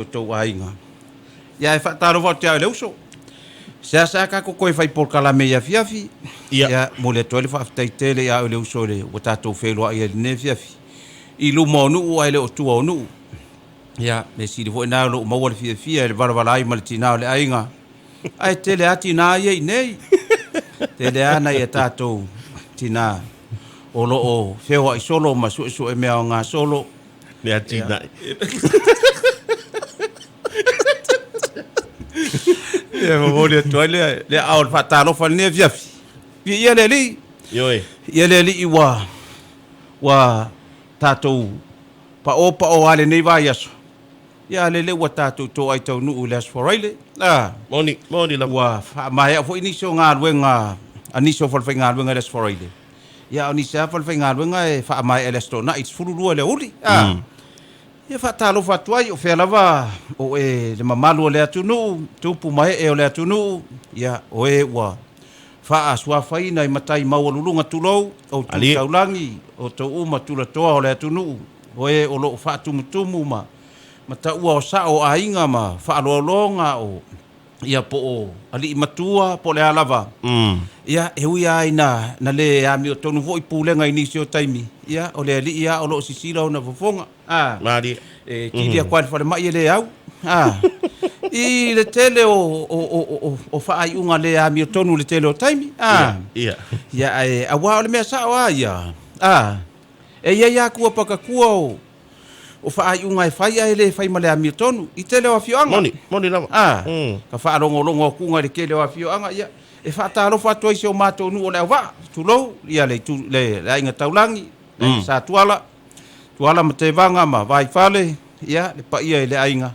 Outou aiga. Ia, e faatalofa atu ia oe le uso. Seasea tatou toe fai polokalame i afiafi. Ia. Ia, momoli atu ai le faafetai tele ia oe le uso i le ua tatou feiloai ai i lenei afiafi. I luma o nuu ae le o tua o nuu. Ia, mea sili foi lena o lo o maua le fiafia i le valavala ai ma le tina o le aiga. Ae tele lava tina ia i inei. Tele lava nai a tatou tina o lo o feoai solo ma suesue mea ogasolo. Le atinae. Ia, momoli atu ai le le aao o le faatalofa i lenei afiafi. Viia le Alii. Ioe. Viia le Alii ua ua tatou paopao lava i lenei vaiaso. Ia, a lele ua tatou toai taunuu i le Aso Faraile. A. Moni, moni lava. Ua faamaea foi nisi o galuega a nisi o falefaigaluega i le Aso Faraile. Ia, a o nisi lava falefaigaluega e faamaea i le Aso Toonai i le 12 i le aoauli. A. Ia, faatalofa atu ai, o fea lava o e le mamalu o le atunuu, tupu ma ee o le atunuu, ia, o e ua faasuafaina i matai maualuluga tulou, o tu taulagi, o tou uma tulatoa o le atunuu, o e o lo o faatumutumu ma ma taua o sao o aiga ma faaaloaloga o ia po o alii matua po o le a lava. Ia, e ui lava ina na le amiotonu foi pulega i nisi o taimi, ia, o le alii lava o lo o sisila ona fofoga. A, Malie. e kili atu lava i le falemai e le au. A, i le tele o, o, o, o, o faaiuga le amiotonu i le tele o taimi. A, Ia. ia, ae aua o le mea sao lava ia. A, e i ai lava tua pakatua o, o faaiuga e fai ae le fai ma le amiotonu i tele o afioaga. Moni, moni lava. A, ka faalogologo atuga i le tele o afioaga, ia, e faatalofa atu ai i si o matou nuu o Leauvaa, tulou, ia le itu, le, le aiga taulagi, le aiga Sa Tuala, Tuala ma Tevaga ma Vaifale, ia, le paia i le aiga,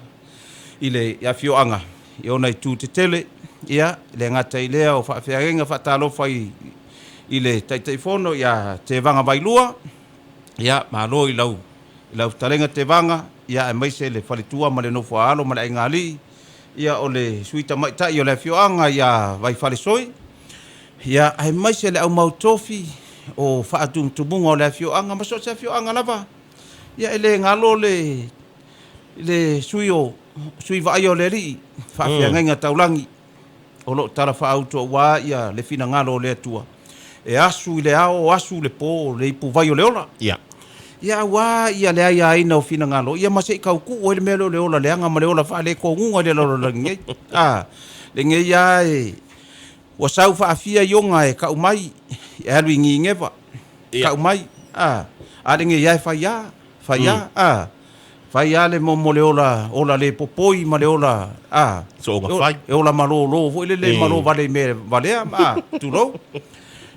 i le afioaga i ona itu tetele, ia, e le gata i lea o faafeagaiga faatalofa i, i le Taitaifono ia Tevaga Vailua, Ia, malo i lau i lau fetalaiga Tevaga, ia aemaise le faletua ma le nofo a alo ma le aigaalii, ia o le sui tamaitai o le afioaga ia Vaifalesoi, ia aemaise le aumau tofi o faatumutumuga o le afioaga ma so o se afioaga lava. Ia e le galo le le sui o sui vaaia o le alii, faafeagaiga taulagi. O lo o talafaauto aua ia le finagalo o le Atua e asu i le ao, asu i le po le ipuvai o le ola. Ia. Ia aua ia le aiaina o finagalo, ia ma se i tautuu ai le mea lea o le ola leaga ma le ola faaletonuga i le lalolagi nei. A, lenei lava e, ua sau faafia ioga e tau mai, e alu i Nineva, tau mai, a, a lenei lava e fai a. Fai a, a. Fai a le momo le ola, ola le popoi ma le ola, a. Soonga fai. E ola malōlō foi lele, malo vale i mea valea, a, tulou.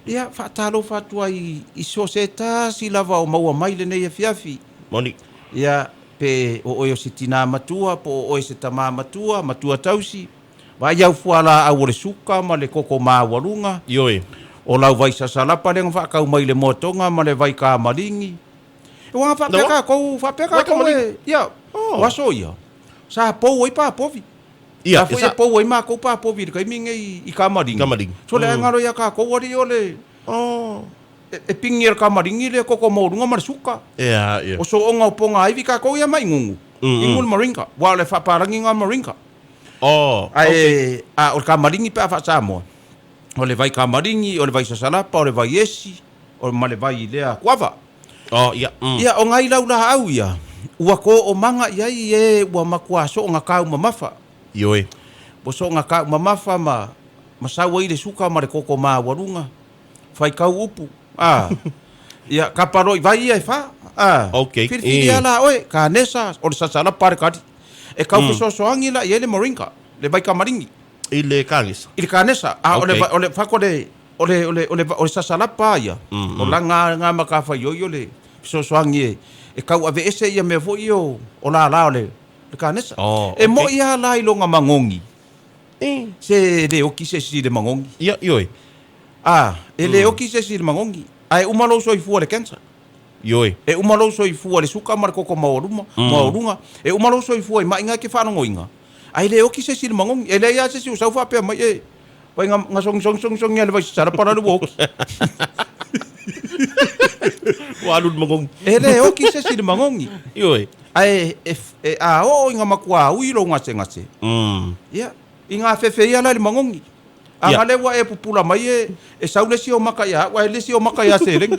Ia, faatalofa atu ai i so o se tasi lava o maua mai lenei afiafi. Moni. Ia, pe o oe o se tinā matua, po o oe se tamā matua, matua tausi, vaai au fualaau o le suka ma le koko maualuga. Ioe. O lau vai sasalapa lea na faatau mai i le moatoga ma le vai kamaligi. Ua faapea tatou, faapea tatou e, ia, o aso ia, sa pou ai papovi. Ia, Sa foi e pou ai matou papovi i le taimi lenei i Kamaligi. Kamaligi. So le aegalo ia tatou alii o le, e pigi e le Kamaligi le koko maualuga ma le suka. Ia, ia. O sooga o pogaivi tatou ia ma igugu. Igu le moringa. Aua o le faapalagi lena o le moringa. Oh, okay. Ae, a o le Kamaligi pe a faa-Samoa, o le vai Kamaligi, o le vai sasalapa, o le vai esi, o ma le vai lea kuava. Oh, ia, mm. Ia, o nai laulaau ia, ua toomaga i ai e ua matua soona taumamafa. Ioe. Ua soona taumamafa ma, ma sau ai le suka ma le koko maualuga, faitau upu, a. Ia, kapa loa i vai ia e fa, a. Okay. Filifili lava la oe, kanesa, o le sasalapa a le kali. E tau fesoasoani la i ai le moringa, le vai kamaligi. I le kanesa. I le kanesa, a o le, o le, fako le, O le, o le, o le, o le sasalapa ia, o laga nga matafaioi o le fesoasoani e, e tauaveese ia mea foi ia o, o lala o le, le kanesa. Oh, E okay. moʻi lava la i lona magogi, se le oki se isi i le magogi. Ia, ioe. A, e le oki se isi i le magogi, ae uma lou soifua i le cancer. Ioe. E uma lou soifua i le suka ma le koko maualuma, maualuga. E uma lou soifua i maʻiga e te faalogoina, ae le oki se isi i le magogi. E leai lava se isi o sau faapea mai, e, Vai nga nga songi songi songi songi ale vai sala pala le ua oki. Ua alu le magogi. E le oki se isi i le magogi. Ioe. Ae e, e a oo i ngā makuā ui lou gasegase, ia, i ngā fefe ia la i le magogi. A nga le ua e pupula mai e, e sau le isi o maka ia au, ae le isi o maka ia seleni.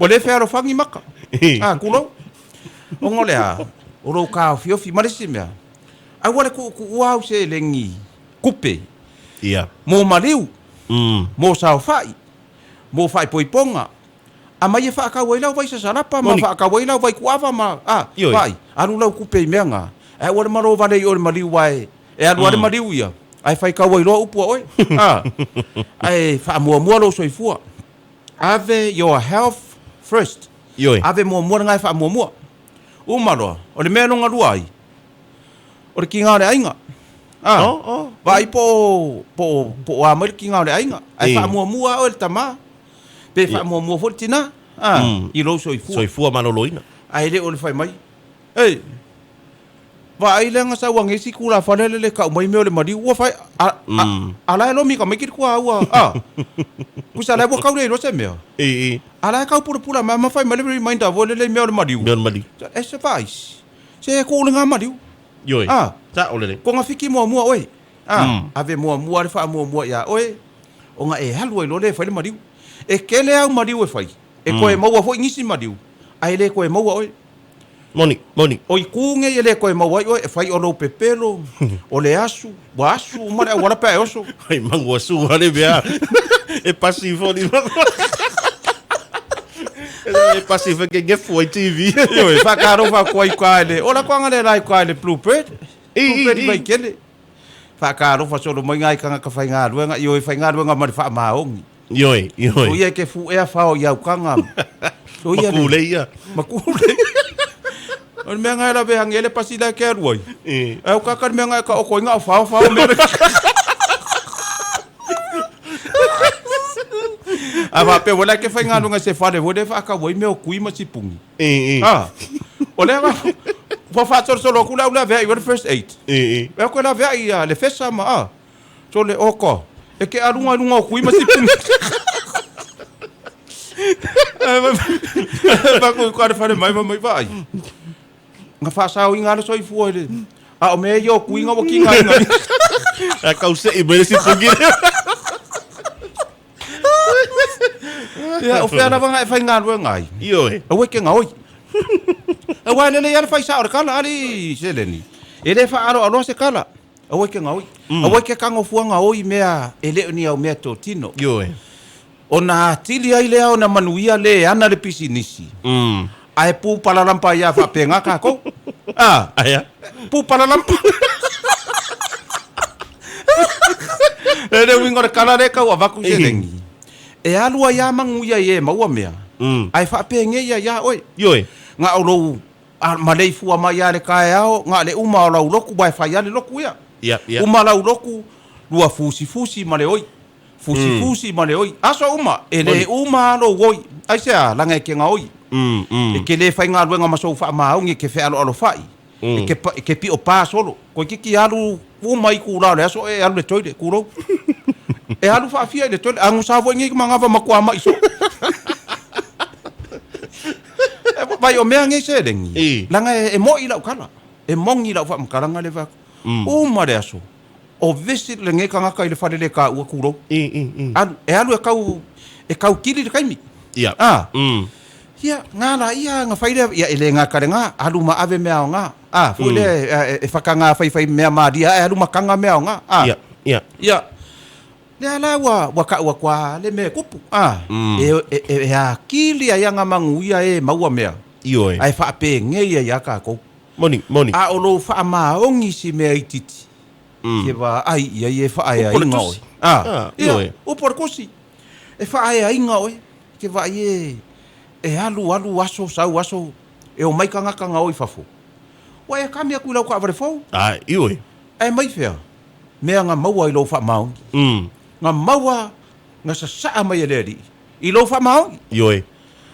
Ua le fealofani maka. A, tulou. Ona o le a? O lou taofiofi ma le isi mea, aua le tuutuua au seleni kupe mo maliu, mo saofai, mo faaipoipoga, Aumai e faatau ai lau vai sasalapa ma faatau ai lau vai kuava ma, a, vaai, alu lau tupe i mea na, ae aua le malo vale i o i le maliu aua e alu lava le maliu ia, ae faitau ai loa upu a oe, a, ae faamuamua lou soifua. Ave your health first. Ave muamua lena e faamuamua. Uma loa, o le mea lona lua ai, o le tiga o le aiga. A, vaai po o, po o, po o a mai le tiga o le aiga, ae faamuamua lava oe le tama. Pe faamuamua foi le tina, a, i lou soifua. Soifua maloloina. Ae le o le fai mai, Ei, vaai lea na sau ane isi tulafale lele tau mai mea o le maliu, ua fai, a, a, a la e lomi tamaiti le tuaua, a. Pusa la e ua tau le iloa se mea. A la e tau pulapula mai ma fai mai le reminder foi lele i mea o le maliu. Mea o le maliu. E se vaai, se tuu lena maliu. Ioe. A. Sao lelei. Togafiti muamua oe. A, ave muamua le faamuamua ia oe, ona e alu ai loa lea e fai le maliu. E tele au maliu e fai, e toe maua foi nisi maliu, ae le toe maua oe. Moni, moni. O itu nei e le toe maua ai oe, e fai o lou pepelo, o le asu, ua asu uma le auala pe a e oso. Ai mangu asu ale mea e pasi fo ni E pasi fo ke gefu ai TV. Ioe, whakarofa koa i ka ele. Ola koa ngale lai ka ele Bluebird. Bluebird i Waikele. Whakarofa solo mai ngai kanga ka whaingaluenga. Ioe, whaingaluenga ma le whaamaongi. Ioe, ioe. O ia ke fuʻea fao i aukaga. O ia le. Makule ia. Makule. O le mea nga e lawe ange le pasi la ke alu ai. Ai o kaka le mea nga e ka oko ai nga o fao fao mea. A wa pe wala ke whai ngā se whare wale whaaka wai mea o kui ma sipungi. Ah. O lea wa wa whaasolosolo aku lau la vea i wale first aid. Ea koe la vea i le fesa ma ah. So le oko, e ke aluga i luga o kui ma sipungi. Paku i kare whare mai mai vaai. Nga whaasao i ngā le soifua i le. A o mea i o kui ngā waki ngā inga. A kau se i mai le sipungi. Ia, o whea lava ngā e whai ngā rua ngai. Ioe. Aua ke ngā oi. Aua lele ia le whai sa o le kala, ali seleni. E le wha alo aloa se kala. Aua e ke gaoi. Aua e ke kagofua gaoi mea e le o ni au mea totino. Ioe. Ona atili ai lea ona manuia le ana le pisinisi. Ae pu palalampa ia faapega kakou. A. Aia. Pu palalampa. E le uiga o le kala lea e tau avatu i se legi. E alu ai a manuia i e maua mea. Ae faapegei ia ia oe. Ioe. Na o lou A maleifua mai a le kaeao, na le uma o lau loku, wae fai a le loku ia. Ia, ia. Uma lau loku, lua fusifusi ma le oi. Fusifusi ma le oi. Aso uma, e le uma a lou oi. Aisea, laga e ke gaoi. E ke le faigaluega ma sou faamaoni e ke fealoalofai. E ke, e ke pio pa solo. Koe kiki alu uma i kula o le aso e alu le toilet, kulou. E alu faafia i le toilet, agusa foi nei magava ma kuamaʻi soo. Vai o mea nei seleni, laga e moʻi lau tala, e moni lau faamatalaga le vaku. Uma le aso, o visit lenei tagata i le fale le taua kulou. Alu, e alu e tau, e tau kili le taimi. A, ia, nga la ia na fai lea, ia e le gata i lena, alu ma ave mea aoga. A, foi lea e whakangā whaiwhai mea māria, e alu ma kanga mea aoga. A, ia, lea la ua, ua kau aku a le mea e kupu. A, e, e, e, e akili ai anga manuia e maua mea. Ioe. Ae faapegei ai ia kākou. Moni, moni. A o lou faamaoni si mea itiiti, ke vaai i ai e faaeaina oe. A, ia, upu o le tusi. E faaeaina oe, ke vaai e, e alu alu aso sau aso, e omai tagata gao i fafo. Ua e kami aku i lau taavale fou. A, ioe. Ae mai fea, mea na maua i lou faamaoni. Na maua, na sasaa mai e le Alii i lou faamaoni. Ioe.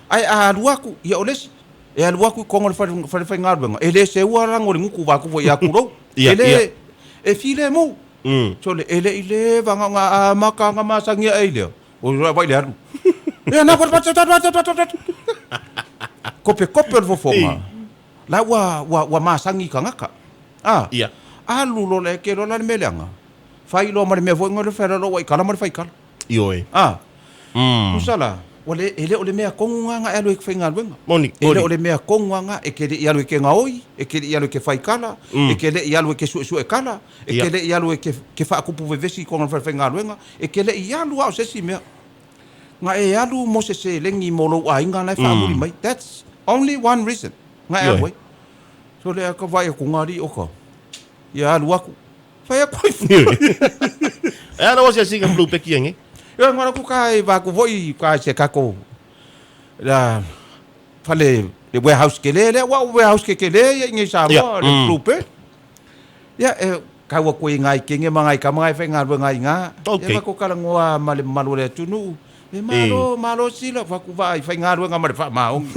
Ae a alu aku, ia o le isi, e alu aku i koga o le fale, fale faigaluega, e le seua lago o le gutu vaku foi ia kulou. Ia, E le, ia. e filemu. Sole, e le i leva na ona amata ona masani ae i lea. O le vai le alu. Ia na, kope kope o le fofoga. La ua ua ua masagi i tagata. A. Ia. Alu loa le ke loa la le mea leaga. Fai loa ma le mea foi le fai loa ua i kala ma le faikala. Ioe. A. Mm. Tusa la, ua le, e le o le mea tonu lena na e alu ai i ke faigaluega. Moni, E le moni. o le mea tonu lava lena e te le i alu e ke gaoi, e te le i alu e ke faikala, e te le i alu e ke suesue kala, e Ia. te le i alu e ke, ke faakupu vevesi i kona falefaigaluega, e te le i alu lava o se isi mea. Na e alu mo se seleni mo lou aiga la e faamuli mai. That's only one reason na e alu Ioe. ai. So lea ka vaai atu ngā alii o ka, ia alu atu. Fai atu ai. E ala o se singa blue peki ange. Ia ngā ku ka e va ku voi ka se kako la fale le warehouse ke le le wa warehouse ke ke le ia ngi sa Ia, mo le blue pe. Ia e ka wa ko ngai ke nge mangai ka mangai fai ngai ngai nga. Okay. Ia va ko kala ngoa ma le malu le tunu. E malo malo sila va ku vai fai ngai nga ma le fa ma ongi.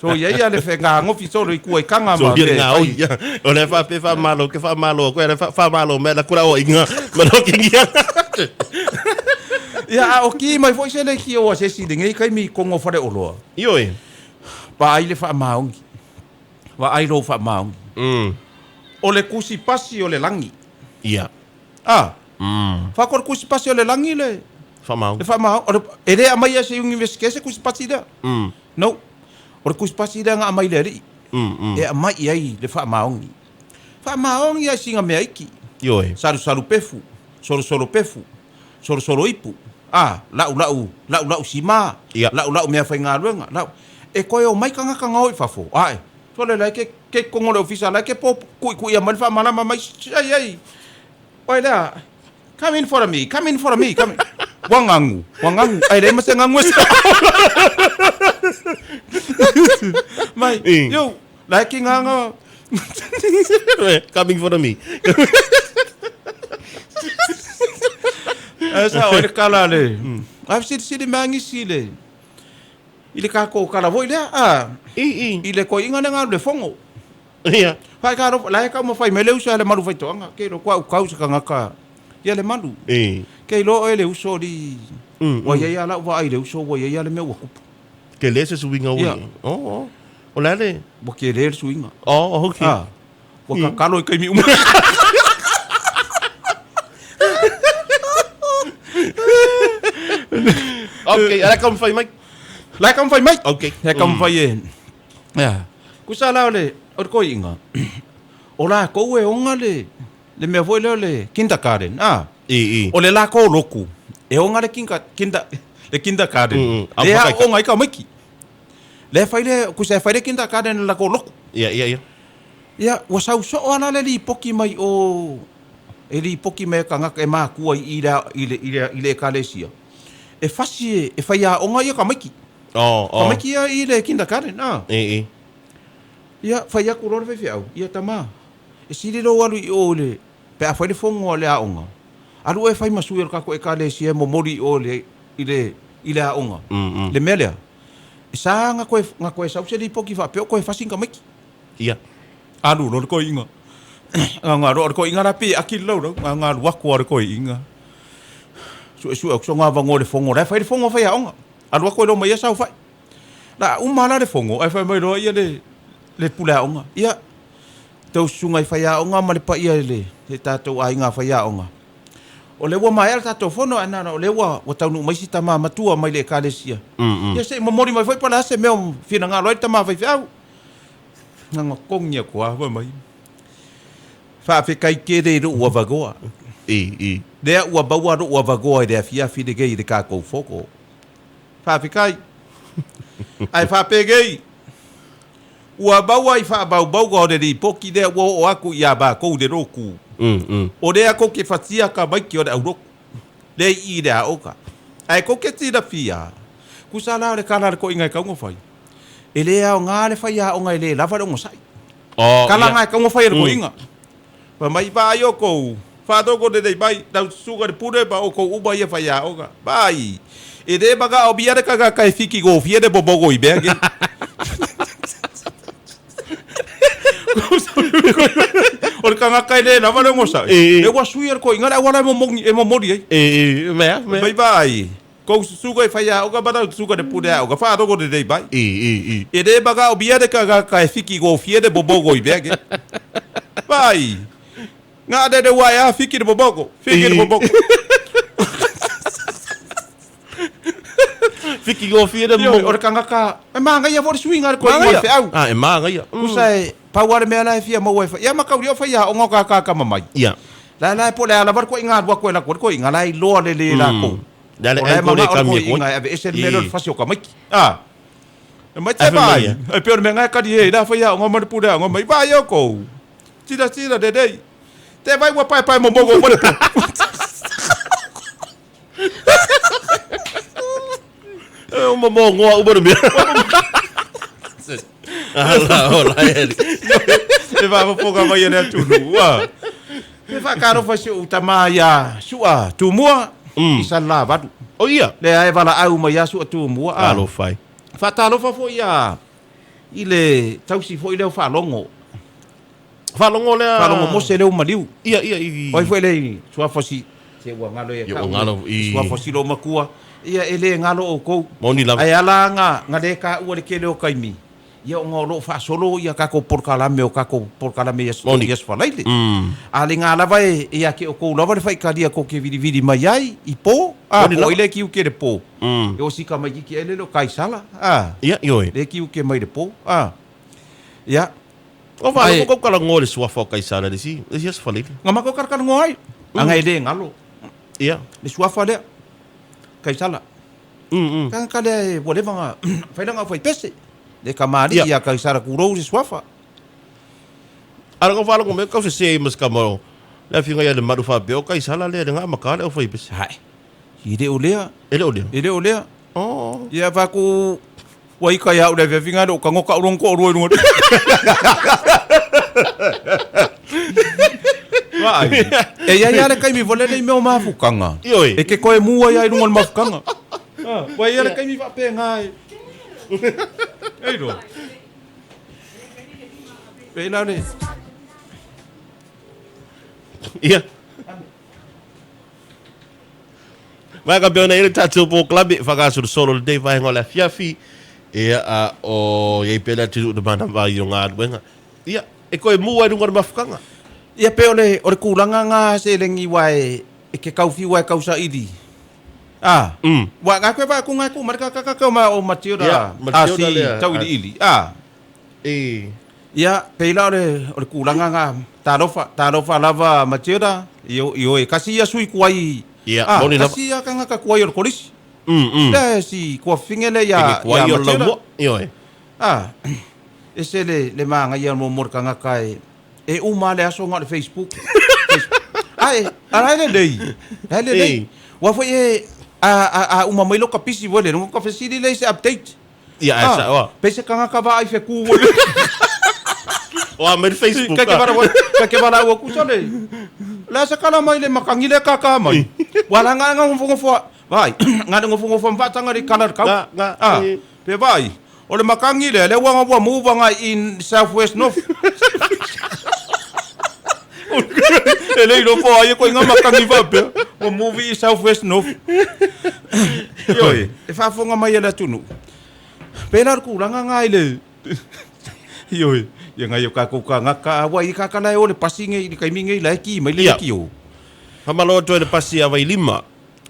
So ia ia le fe nga ngofi solo i ku e kanga So ma. ia le ngā fai. oi. Ia. O le wha pe wha malo, ke wha malo, koe le wha malo, me la kura o inga. Ma no ke ngia. Ia a o ki mai foi se le ki o se si le ngai kai mi kongo fale o loa. Ioe. Pa ai le fa maongi. Va ai ro fa maongi. Mm. O le kusi pasi o le langi. Ia. Ah, Mm. fa ko le kusi pasi o le langi le Wha mau. le fa ma o le e le amai se university se kusi pasi da. Mm. No. O le kusi pasi da nga amai le ri. Mm. Mm. E amai ai le fa maongi. Fa maongi ai singa mea iki. Ioe. Salu salu pefu, solo solo pefu, solo solo ipu. Ah, lau lau, lau lau sima, Ia. lau lau mea faigaluega, lau. E koe o mai kangaka ngao i fafo. Ae. Sole lai ke ke kongo le ofisa lai ke po kui kui ia mai le faamalama mai ai ai. Oi lea. Come in for me, come in for me, come. in. Wangangu, wangangu. Ai le ma se ngangu e sa. Mai, Eh. yo, lai ke nganga. Coming for me. E sa o le kala le. Ai sili sili mangisi le. I le kako kala voi lea. Ah, I, i. i le koiga le galu le fogo Ia. fai ka la e ka ma fai mai le uso a le malu faitoaga ke lo kua ukau se kagaka ia le malu I. ke iloa oe le uso li Mm, ua iai a la'u vaai le uso ua iai a le mea ua kupu Ke le se suinga ui. Ia. Oh, oh. O la le. ua kelē le suiga Oh, okay. a ua kakalo i kaimi uma. Okay, ala ka fai mai. La e kamafai mai. Okay. E kamafai e. Ia. Kusa la o le o le koiga. O lakou e oga le le mea foi lea o le kindergarten. Ah. I, i. O le lakou loku. E oga le kinga kinda le kindergarten. Mm, mm. Le Au a oga i ka maiki. Le fai le kusa e fai le kindergarten le lakou loku. Ia, ia, ia. Ia, ua sausoo ala le lipoki mai o e lipoki mai e kagaka e makua i le i le i le i le ekalesia. E fasi e, e fai aoga ia ka maiki. Oh, Ka oh. maiki ia i le kindergarten. Ah. I, i. Ia, fai aku loa le faifeau. Ia tamā. E sili lou alu i o le, pe a fai le fogo a le aoga. Alu e fai masui o le kako ekalesia e momoli i o le, i le, i le aoga. Mm, mm. Le mea lea. E sa nga koe, nga koe sau se lipoki faapea o koe fasi ka maiki. Ia. Alu loa le koiga. Nga nga roa le koiga la pi aki le laulau. Nga nga alu aku a le koiga. Suesue aku so nga vagoa le fogo. La e fai le fogo fai aoga. Alu aku e lo mai ia saofai. La uma la le fogo. Ae fai mai loa ia le, le pule aoga. Ia, taususuga i faiaoga ma le paia i le, le tatou aiga faiaoga. O le ua maea le tatou fono ae nana o le ua, ua taunuu mai si tamā matua mai le ekalesia. Mm, mm. Ia se i momoli mai foi pa le a se mea o finagalo ai le tamā faifeau. Gaga kogi aku a fai mai. Faafekai tele i lou avagoa. I, i. Lea ua maua lou avagoa i le afiafi legei i le kakou fogo. Faafekai. Ae faapegei. Ua maua i faabaubauga o le lipoki lea ua oo aku iā makou le loku. Mm, mm. O lea kou ke fatia ka maiki o le auloku. Le i le aoga. Ae kou ke tilafia. Kusa la o le kala le koiga e kauga fai. E lē aogā le fai aoga e lē lava le ogasai. Oh, Kala ia. nga e kauga fai e le koiga. Fa mai vaai o kou. Faatoko lelei mai, lau susuga le pule ma o kou uma ia fai aoga. Vai. E lē magaomia le kagaka e fiki gofie le momogo i mea ke. O le kagaka e lē lava le ogasai. E, e. E ua sui e le koiga le auala e momogi e momoli ai. I, i, mea, mea. Mai vaai. Kou susuga i faiaoga ma lau susuga i le pule aoga, faalogo lelei mai. I, i, i. E le manaomia le tagata e fiki gofie le momogo i mea nei. Vaai, na o le ua e a fiki le momogo, fiki le momogo. Fiki gofie le momogo. O le tagata, e manaia foi le suiga o le koiga o le feau. Ah, e manaia. Tusa e pau lava le mea la e fia maua e fai. Ia ma taulia o faiaoga o tagata atamamai. Ia. La la e po o le a lava le koiga alu atu e latou le koiga la e iloa lelei e latou. Le a le O la e angle le manao le kami e koiga e aveese le mea lea o le fasi o tamaiti. A. E mai te Ae fai mai vaai. ia. E pei o le mea na e kali e la faiaoga ma le pule aoga mai. Vaai outou. Silasila lelei. Te vai ua paepae momogo uma le po. E o momogoa uma le mea. Ala ola e. E faafofoga mai e le atunuu. Ua. E faatalofa i si ou tama ia Sua Tumua i Salelavalu. O ia. Lea e valaau mai ia Sua Tumua. A. Alofa ai. Faatalofa foi ia i le tausi foi lea o Faalogo. Faalogo lea. Faalogo Mose lea o Maliu. Ia, ia, i. O ai foi le i suafa si se ua galo ia Ia, tau ua galo i- suafa si lo matua. Ia e le galo outou. Moni lava. Ae ala nga nga le taua le tele o taimi. Ia ona o loo faasolo ia tatou polokalame o tatou polokalame i Moni. aso Faraile. A le gā lava e ia te outou lava le faitalia tou te vilivili mai ai i po. A Moni po lava. ai le kiuke le po. E o si tamaitiiti ai le leo Kaisala. A Ia, ioe. le kiuke mai le po. A ia O faalogo Ai. kau kalagoa i le suafa o Kaisara i le isi, le isi aso Faleile. Nga matou kalakalagoa ai. Aga e le galo. Ia. Le suafa lea. Kaisala. Tagata lea e ua leva ona fai lana aufaipese. Le kamali'i Ia. ia Kaisara Kulou le suafa. A o le faalogo mai kau sese ai ma se tama o le afioga ia Lemalu faapea o Kaisara lea i le gamaka le aufaipese. Hae. E le o lea. E le o lea. E le o lea. Oh. Ia faku ua ika ia au le afiafiga le o tago ka'u lona to'alua i luga. Vaai. E iai lava le taimi foi lele i mea o mafukaga. Ioe. E ke koe mu ai ai i luga o le mafukaga. Ua iai le taimi faapega e. Ei loa. Pei la le. Ia. Mai ka pea ona i le tatou polokalame faagasolo lenei vaega o le afiafi. Ia, a o i ai pea le atunuu na manava i o galuega. Ia, e toe mu ai i luga o le mafukaga. Ia pei o le o le tulaga na seleni uae e ke kaufiu ai kausaili. A. Ua nga koe va ku nga ku ma ka ka ka ma o Matilda. Ia, A Matilda si lea. tauiliili. A. E. Ia, pei la o le o le tulaga na talofa, talofa lava Matilda i o i o e kasi ia sui kuai. Ia, A, moni lava. kasi ia kanga kuai o le kolisi. Lea si kuafine lea ia Ke kuai ia o le Matilda. laumua. Ioe. A, e se le le magaia mo mo le tagata e e uma le aso na o le Facebook. Ae, a la e lelei. La e lelei. Ei. Ua foi e a a a uma mai lo ka pisi foi le no ka fesili le se update. Ia, e sa'o a. Pe se tagata vaai feku foi le. O a mai le Facebook. Ka ke vala ka ke vala ua kusa le. La se kala mai le makangi le kaka mai. Ua la nga nga ngofo vai. Nga ngofo ngofo mfatanga le kala le kau. Nga, nga, Ah, eh. pe vai. O le makangi le le ua ua move nga in southwest north. E le ilo po ai ko nga makangi faapea. Ua move i southwest north. Ioe, e faafofoga mai e le atunuu. Pe la le kulaga nga i le Ioe, ia ngai o kākou kāgaka, ua i kākala e o le pasi nei i le taimi nei la e ki mai le Ia. ki o. Faamalo atu ai le pasi a Vailima.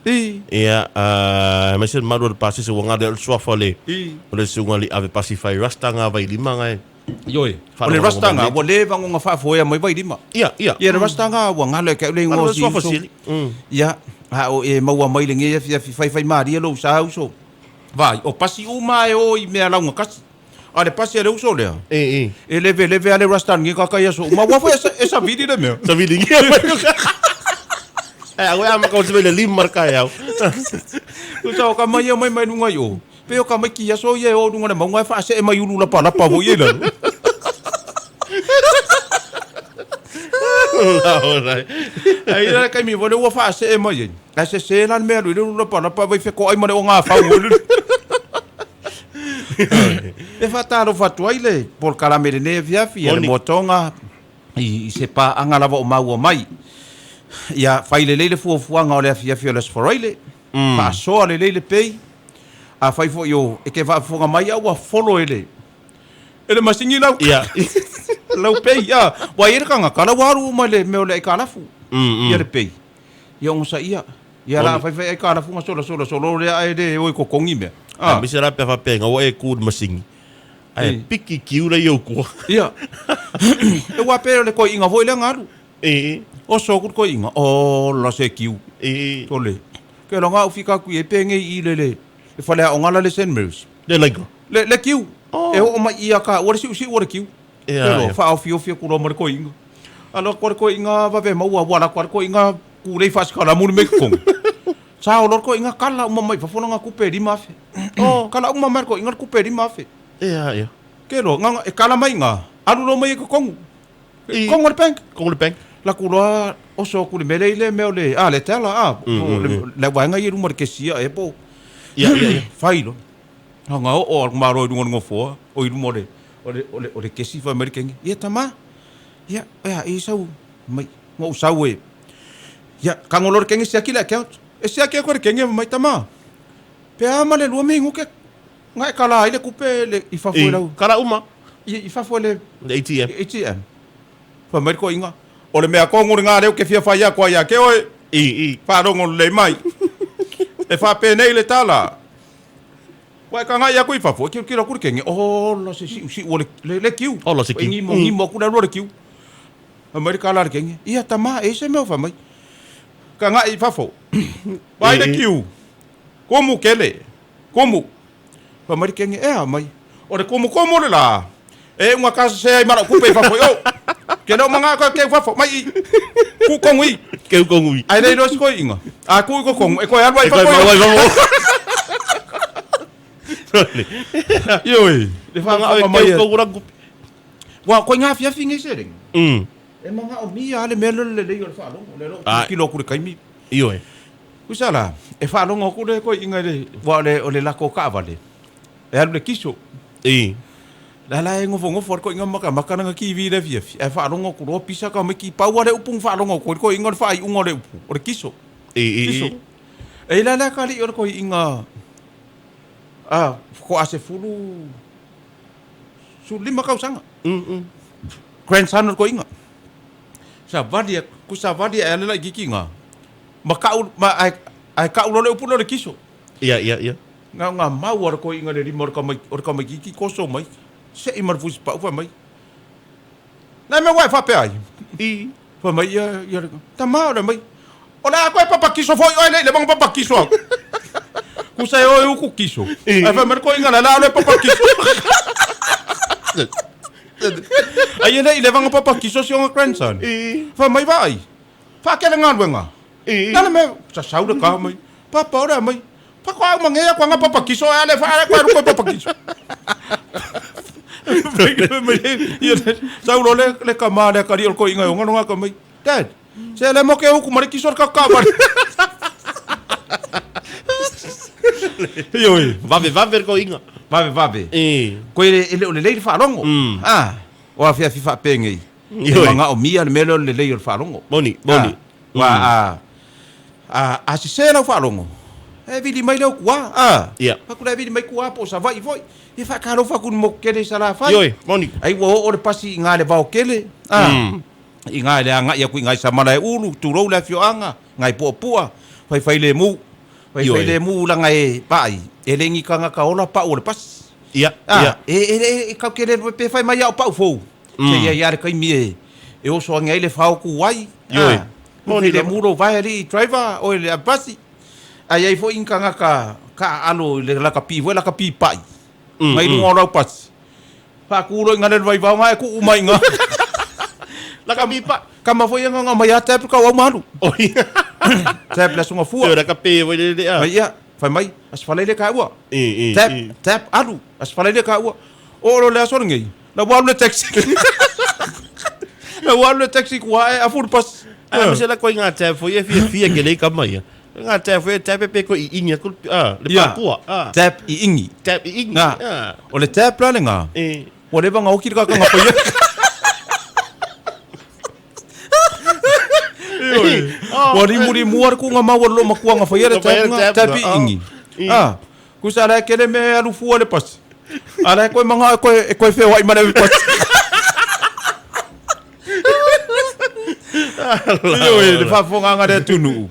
I, Ia, aemaise le malu o le pasi se ua galo ai o le suafa o le i. o le susuga i ave pasi fai rasta ga Vailima ga e. Ioe. O le Faalogologo rasta mai nga, nei. ua leva ona faafoea mai Vailima. Ia, ia. Ia le rasta nga, ua galo e ka'u le igoa Malo o le si suafa uso. sili. Ia, a o e maua mai lenei afiafi faifai malie lou sa uso. Vai, o pasi uma e o i mea lauga kasi. A le pasi a le uso lea. E, e. E leve leve a le rasta ngi kaka ia so. Ma ua foi e sa vili le mea. Sa vili ngia mai. E, awe ama kau se le lima ka iau. Usa o ka mai ia mai mai lunga i o. Pe o ka mai ki aso ia e o lunga le maunga e faasee mai ulu lapa lapa foi e lalo. Ola, ola. Ai la kaimi vole ua faasee mai ai. Ae sesē la le mea alu i le ulu lapa lapa vai feko'ai ma le ogafau o le. E faatalofa atu ai le polokalame lenei afiafi ia le Moni. moatoga i i se paaga lava o maua mai. Ia fai lelei le fuafuaga o le afiafi o le Aso Faraile. Faasoa lelei le pay. Afai foi o e te faafofoga mai au ua follow e le e le masini lau lau pay a ua i ai le tagata la ua alu uma i le mea o le aitalafu ia le pay ia onosaia ia la fai fai aitalafu na sola sola solo lea ae le o e totogi mea a Aemaise la pe a faapea ina ua e ku i le masini ae piki kiu la i ou tua. Ia e ua pei o le toeaina foi lea na alu Oso atu le toeaina, ola se kiu. Sole, ke loga au fika atu i ai penei i le le faleaoga la le St. Mary's. Le laina. Le, le kiu. E oo mai ia ka ua le siusiu o le kiu. Ke loa, faaofiofi atu loa ma le toeaina. Alo atu a le toeaina vave maua, ua alu atu a le toeaina kulei faasikalamu le mea i totonu. Sao loa le toeaina kala uma mai fafo lana tupe e 5,000. Kala uma mai le toeaina le tupe e 5,000. Ke loa, e kala mai iga, alu loa mai ai i totonu. I Kongo le bank. Kongo le bank. La ku loa oso atu i le mea lea i le mea o le, a le teller a, po le, le vaega ia i luma o le cashier ea po o, Ia, ia, ia. fai loa. Aga oo a le Malo i luga o le nofoa, o i luma o le, o le, o le, o le kesi fai mai le kenge, ia tama, ia, e a i sau, mai, na ou sau e, ia, tago loa le kenge siaki le account. E siaki atu e le kenge fai mai, tama, pe a ma le lua minute Na e kala ai le tupe le i fafo i lau. Kala uma. I fafo i le. Le ATM. ATM. Fai mai le toeaina, o le mea tonu lena lea ou te fia fai atu ai ia te oe. I, i. Faalogo lelei mai. E faapenei le tala. Ua e tagai atu i fafo, e tilotilo atu le kenge, ola se siusiu o le, le, le kiu. Ola se kiu. E gimo, gimo atu le alu a le kiu. Fai mai le tala a le kenge, ia tama, e i ai se mea o fai mai. Tagai i fafo. Vaai le kiu. Kumu kele. Kumu. Fai mai le kenge, e a mai. O le kumukumu le la. E unga ka se ai mala kupe i fafo i o. Ke leo manga ka keu fafo mai i. Ku kongu i. Keu kongu i. Ai lei losi koi inga. A ku i ko kongu e koe alu ai fafo i o. Ioi. Le whanga mai. Keu kongu rangu. Wa koi ngā fiafi ngei se rengi. E manga o mia ale mea lele lei o le whaalogo. Le lo kilo kure kaimi. Ioe. Usa la, e faalogo aku le koiʻiga i le, ua o le, o le lako kaavale, e alu i le kiso. I. La la e nofonofo a le koiʻiga ma makamaka lana TV i le afiafi, ae faalogo atu loa pisa ka mai ki pau a le upu na faalogo atu ai le koiʻiga o le faaiuga o le upu, o le kiso. I, i, Kiso. i. E i la lea ka alii o le koiʻiga, a, faatoa sefulu, 15 tausaga. Grandson o le koiʻiga. Savali atu, ku savali ae a le laitiiti iga. Ma ka'u, ma, ae, ae ka'u loa le upu lea o le kiso. Ia, ia, ia. Na o ngā mau a le koiʻiga le lima o le tama, o le tamaitiiti koso mai, seʻi ma le fusipa'u fai mai, Na mea ua e faapea ai? I. Fai mai ia, ia le, Tama o le mai, O le a koe papa kiso foi oe le i le maga papa kiso au. Kusa e oe uku kiso. I. Ae fai mai le koiʻiga lea, La o le papa kiso. Ai e le i le vaga papa kiso si ona grandson. I. Fai mai vaai. Faakele galuega. I. Na le mea, sasau le ka mai. Papa o le a mai. Faatoa au mangea aku anga papa kiso e ale fa ale koe alu koe papa kiso. Ia le sau loa le le tama lea kali o le toeaina e ona lona ka mai. Dad, se le mo ke uku ma le kiso le kakavale. Ioe. Vave vave le toeaina. Vave vave. I. Koe e le o lelei le faalogo. Ah, o afiafi faapenei. E Ioe. manaomia le mea lea o le lelei o le faalogo. Moni, moni. Aua a, a, a sese lau faalogo, e vili mai lea o tua, a. Ia. Fai atu lea e vili mai tua po o Savaii foi. Ia faatalofa atu i le motu tele i Salafai. Ioe, moni. Ai ua oo le pasi i ina i le vaokele, a. I ina i le agai atu i ina i Samalaeulu, tulou le afioaga, ina i Puapua, Faifailemu. Faifailemu laga e vaai, e le ni tagata ola pau o le pasi. Ia, A, ia. e, e, e, e kau te le pe fai mai au pau fou. Se ia ia le kaimi e, e oso ange ai le whao ku ai. Ioe. Ah, Moni le muro vai ali driver o le basi. Ai ai foi inka ngaka ka alo i le laka pi foi laka pi pai. Mai lunga o lau pasi. Whaakulo i ngā le vai vao ngā e ku umai ngā. Laka pi pai. Kama foi nga nga mai a tap ka au malu. Oi. Tap la sunga fua. Ioe, laka pi foi le le a. Mai ia, fai mai, as falei le ka ua. I, i, Tap, i. tap, alu, as falei le ka ua. O lo le aso lenei, la ua alu le taxi. La ua alu le taxi kua e afu le pasi. Ae ma se la koe ngā tap foi e fia fia ke lei kama ia. Ngā tap foi e tap e pe koe i ingi aku a, le Ia. papua. A. Tap i ingi. Tap i ingi. Ngā. A. O le tap la le ngā. E. Ua leva ngā oki le kakanga paia. Ioe. Ua limulimu a le kuga maua le loomatua na faia le tap tap iingi. Ah, kusa la e kele mea e alu fua le pasi. A la e koe manga e koe e koe feoai ma le ave pasi. Ioe, le faafofogaaga a le atunuu.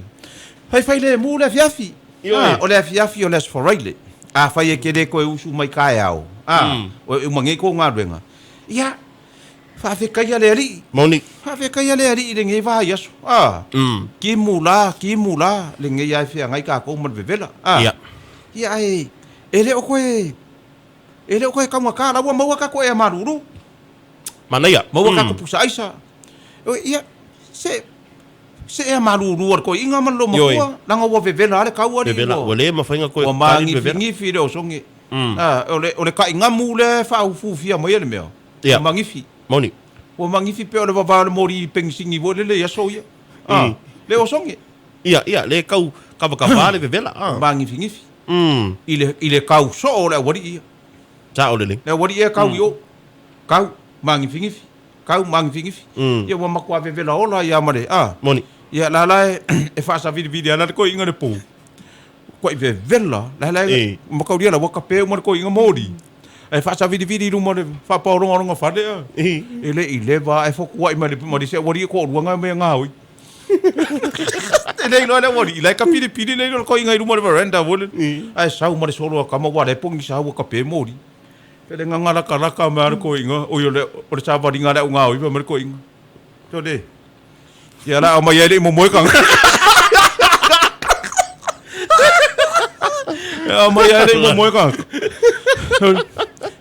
Faifai lemu le afiafi. Ah, o le afiafi o le Aso Faraile. Afai e te le toe usu mai taeao, ah, o e uma nei kou galuega. Ia, faafetaia le Alii. Moni. Faafetaia le Alii i lenei vaiaso. Ah, kimu la, kimu la, lenei lava e feagai tatou ma le vevela. Ah, ia ae e le o toe, e le o toe taugata, la ua maua tatou ea malulu. Manaia. Maua tatou pusa aisa. Ia, se Se ea malulu a le toeaina ma le loomatua, leaga ua vevela lava le tau alii, Vevela, ua le mafai ona toe ua tali le vevela. magifigifi le osoge. O le taigamu lea e faaufufia mai e le mea, ua magifi. Moni. Ua magifi pei o le vavao o le moli pegisini foi lele i aso ia. Le osoge. Ia, ia, le tau kavakava le vevela. Ua magifigifi i le tau soo o le aualii ia. Sao lelei. Le aualii ia e tau i o, tau magifigifi. Kau magifigifi. Ia ua matua vevela ola ia ma le a. Moni. Ia la la e e faasavilivili ala le toeaina le po. Kuai vevela la la e mataulia la ua kape uma le toeaina moli. Ae faasavilivili i luma o le faapaologaloga fale a. E le i leva ae fotuai mai le ma le isi aualii e toalua na e omai e gaoi. E le iloa le aualii la e kapilipili le iloa le toeaina i luma o le veranda foi lele. Ae sau ma le solo a tama ua la e pogisa ua kape moli. E le gaga lakalaka mai le koiga, oi o le, o le savaliga a le au gaoi fai mai le koiga. Sole, ia la aumai ai le i momoe kanga. E aumai ai le i momoe kanga.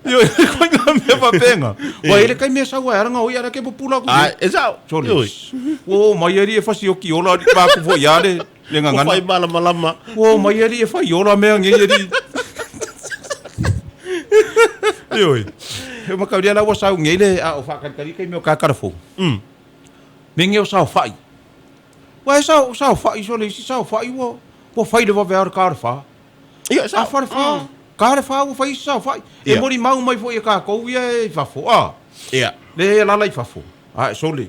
Io, koiga mea faapena. Ua i le taimi e sau ai ala gaoi ala ke pupula aku. Ai, e sao. Sole, ua oo mai alii e fasioki ola alii ma aku foi a le, le gagana. Ua fai malamalama. Ua omai alii e fai ola mea nei alii. Ioe. E makaulia la ua sau nei le a o faakalitali taimi o kakalafou. Me nei o saofai. Ua e sao saofai sole isi saofai ua ua fai le vave a o le ka o le fa. Ia, sao. A fa le fa. Ka le fa ua fai isi saofai. E molimau mai foi e tatou ia e i fafo. A. Ia. Le e alala i fafo. A e sole.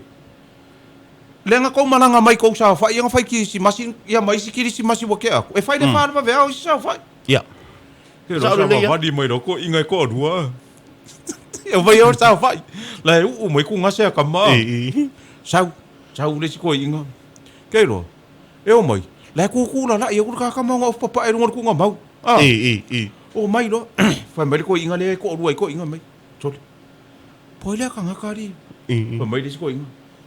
Lea na tou malaga mai tou saofai ia na fai kirisimasi ia ma isi kirisimasi ua tea atu. E fai le fa le vave ao isi saofai. Ia. Ke lo sa vavali mai loko inga e toalua. E vai o saofai. La e uu mai ku gase a kama. Sau, sau le isi toeaiga. Ke iloa, e o mai. La e kūkū lalaʻi aku le kakama ona ofu papaʻe i luga o le kuga mau. O mai loa. Fai mai le toeaiga lea e toalua ai toeaiga mai. Sole. Poi lea tagata alii. Fai mai le isi toeaina.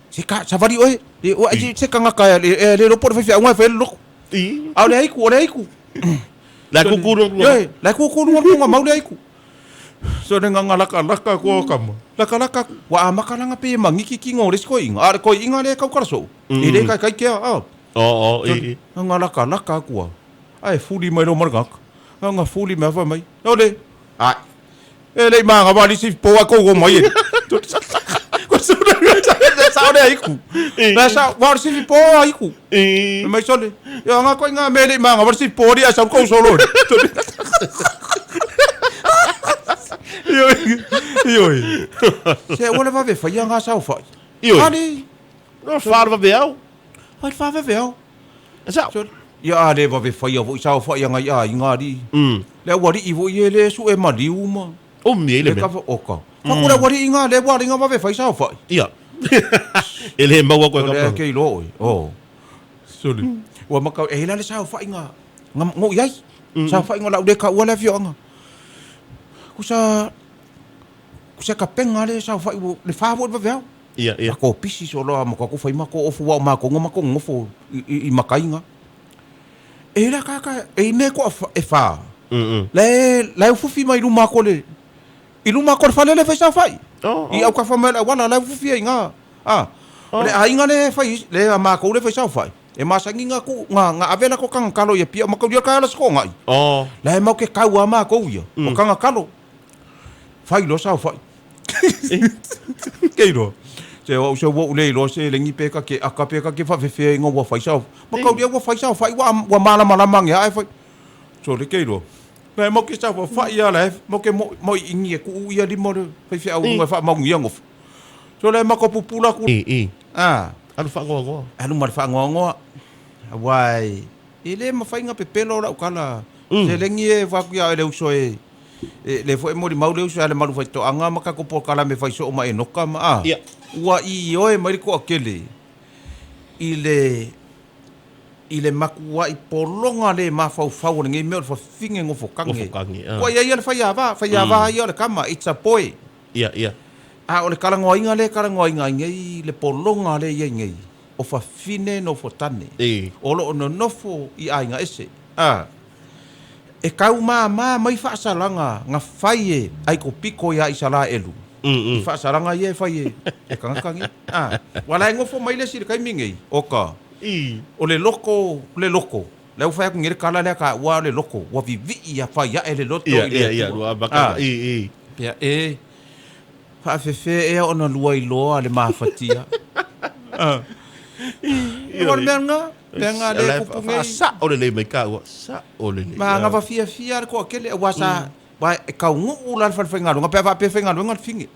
Se ka, savali oe. Le, o, ai, se tagata e, e, le iloa po o le faifeauga e fai ai le loto. A o le aiku, o le aiku. La e kūkū luga. Ioe, la e kūkū luga luga mau le aiku. So le gaga lakalaka aku o kama. Lakalaka aku. Ua amaka langa pe e mangiki kinga o le isi toeaina. A o le toeaina lea e taukala soo. E le kaikai kea, a. O, o, i. Gaga lakalaka aku a. Ae fuli mai loa ma le tagata. Gaga fuli mai fai mai. O le, ai. E le i manava le isi po a kou mai e. Sao le aiku. La sa wa le sifi po aiku. Mai sole. Ia nga ko nga me le i manava le sifi po ri a sa kou solo. Ioi. Ioi. Se ua le vave faia nga sao fai. Ioi. Ali. No fa le vave au. Fai le vave au. Sao. Ia a le vave faia foi saofai anga i aiga alii. Le aualii foi e le sue maliu ma. Umi ai le mea. Oka. Faku le aualii nga le ua alinga vave fai saofai. Ia. E le maua koe kama. Le ke iloa oe. Oh. Sole. Ua maka e la le saofai nga nga ngo i ai. Saofai nga lau le ka ua le afioaga. Kusa kusa kapenga le saofai le fa foi le vave au. Ia, ia. Mako pisi solo a mako fai mako ofu wa mako ngo mako ngofo i, i makainga. E la kaka e me ko e fa. Le le ufufi mai luma ko le i luma ko le fale le fai sa fai. Oh, I au ka fa mai la wala le ufufi ai nga. Ah. Oh. Le ainga le fai le a mako le fai sa fai. E masangi nga ku nga nga avela ko kanga kalo ia pia mako dia ka la sko ngai. Oh. Le mau ke kau a mako ia. O kanga kalo. Fai lo sa fai. Ke iloa. Se au se ua ou le iloa se lengi pe ka ke aka pe ka ke faafefea iga ua fai sao. Ma kau lia ua fai sao fai ua ua malamalama age ae fai. Sole ke iloa. Lae mau ke sao fai ia lae mau ke mo mo ingi e kuu ia lima o le faifeau luga e faamaugia gofa. Sole ma ko pupula ku. Ah. Alu faagoagoa. Alu ma le faagoagoa. Aua e le mafai ona pepelo lau tala. Seleni e fai atu ia oe le uso e le foi e molimau le uso ia le malu faitoaga ma tatou polokalame fai soo ma Enoka ma a. Ua ioe mai le toatele i le i le matuai pologa le mafaufau o lenei mea o le fafine nofotage. Nofotage, ah. Ua i ai ia le faiava, faiava ia o le tama, it's a boy. Ia, ia. A o le talanoaina lea e talanoaina ai nei le pologa lea e i ai nei, o fafine nofotane, o lo o nonofo i aiga ese. A E taumama mai faasalaga na fai e Aikopito ia Isaraelu i faasalaga ia e fai e tagata nei. A Ua la e nofo mai le isi i le taimi nei, oka, o le loto, le loto, lea ua fai atu nei le tala lea taua o le loto, ua vivii a fai ae le loto i le Atua. A Pea e faafefea ea ona lua iloa le mafatia. O le mea lena, mea lena lea e tupu nei. Faasao lelei mai taua, sao lelei. Ma gava fiafia le toatele, aua sa, aua e taunuu la le falefaigaluega, pe a faapea e faigaluega le fine.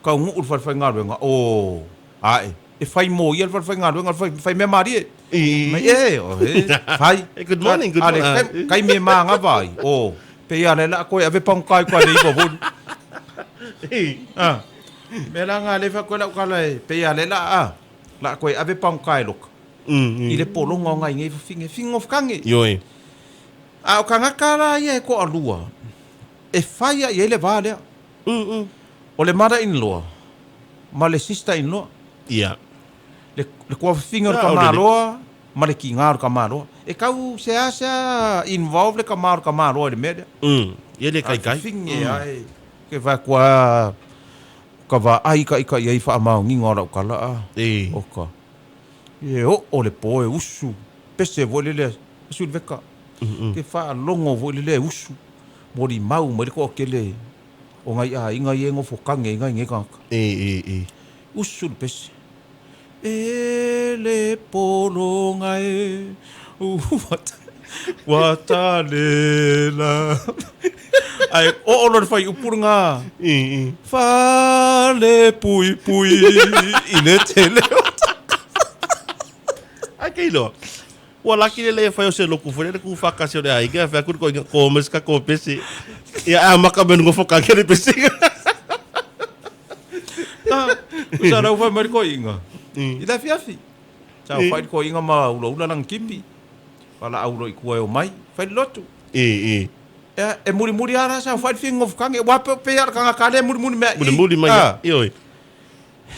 Taunuu le falefaigaluega, o ae, e fai mo ia le falefaigaluega, fai mea malie. Mai e, o e, fai. Good morning, good morning. A le taimi e manava ai, o, pei lava o lea o le a toe ave pagotai i le iva foi. Mea la na lea e fai atu ai lau tala e pei lava o lea o le a, o le a toe ave pagotai e loka i le pologa o nai nei fafine, figofkage. Ioe. A o tagata la ia e toalua e fai lava i ai le va lea. O le mother in law ma le sister in law. Ia. Le, le tuafafine o le tamaloa ma le tiga o le tamaloa. E tau seasea involve le tama o le tamaloa i le mea lea. Ia le kaikai. A fafine lava e, ke fai atu lava, ka vaai ita i ai faamaoniga o lau tala a. Oka. E oo le po e usu, pese foi lele a Suliveka. Ke faalogo foi lele e usu, molimau mai le toatele o nai aiga ia e nofo kage ai nai nei tagata. Usu le pese. E le pologa e, ua talela. Ae oo loa le fuaiupu lena. Fale puipui i le tele o Ai ke iloa. Ua laki le lei e fai o se loku foi lele ku faakasi o le aiga, fai atu le koiga ko mai se ka ko pese. Ia a maka me ngofo ka ke le pese. Ah, sa rau fai mai le koiga. I le afiafi. Sa fai le koiga ma ulaula lana kipi. Valaau loa i tua e omai. Fai le lotu. Ia, e mulimuli lava la sa fai le figogofokage. Ua pei lava o le tagata lea e mulimuli mai i. Mulimuli mai i. Ioe.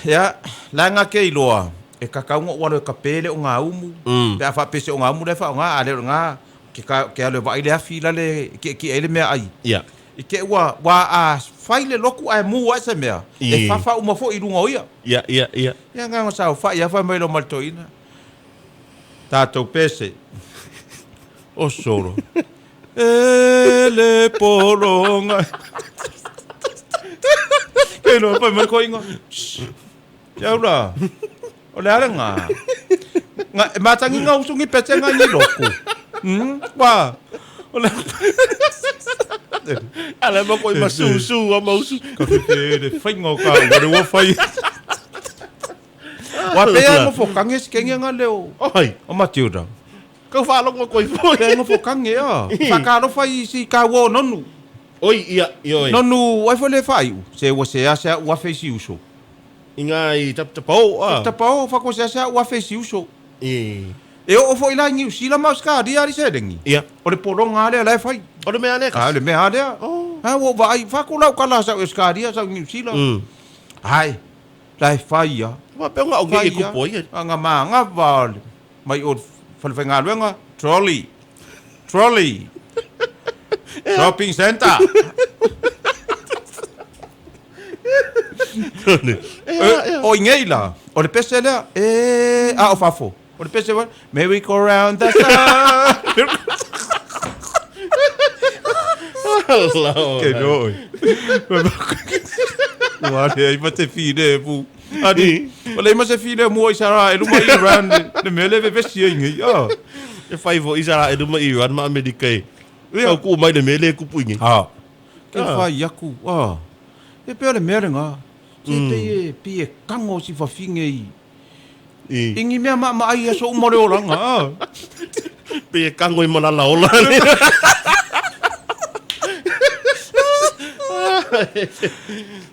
Ia, leaga ke iloa, e tatau ona ou alo e kape le ogaumu, pe a faapea se ogaumu la e faaaoga, a le o lena, ke ka, ke alo e vaai le afi i lale e tietie ai le meaai. Ia. I te i ua, ua a fai le lotu ae mu ae se mea, e fafa uma foi i luga o ia. Ia, ia, ia. Ia, na ona saofai lava fai mai loa ma le toeaina, tatou pese, o solo. E le pologa. Ke loa fai mai koinga. Ke au la. O le ale ngā. Nga, e matangi ngā usungi pete ngā ni loku. Wa. O le... Ala ma koi ma su su a ma usu. Ka whiwhi le whainga o ka ua le ua whai. Wa pea mo fo kange sikenge ngā leo. Oi. O Matilda. Kau faalogo koe foi. Pea nofo kange a. Whakaalofa i si kāua o Nonu. Oi, ia, ioi. Nonu, ai foi le whaiu. Se ua se ase ua afe i si uso. I ngā i tapatapao a. Tapatapao, whako se ase ua afe i si uso. I. E oo foi la i Niu Sila ma Australia ari selengi. Ia. O le pologa lea la e fai. O le mea lea kasi. A, le mea lea. Oh. A, ua vaai, whako lau kala sa Australia, sa Niu Sila. Ai, la e fai ia. Wa pe nga o ngi kupo ia. Nga ma nga va mai o le falefaigaluega, trolley, trolley, shopping centre. O i nei la, o le pese lea, e, a o fafo. O le pese, merry go round the sun. Ke noi. Ua leai ma te filemu. Ani, ua leai ma se filemu o Isaraelu ma Iran, le mea lea e vevesi ai nei. Ah. E fai foi Isaraelu ma Iran ma Amerika e. Tau kuu mai le mea lea e kupu i nei. Ah. Ke whai aku, ah. E pea o le mea lena. Se pei e, pei e kago si fafine i, I ni mea maamaai i aso uma o le olaga, a. Pei e kago i malala ola.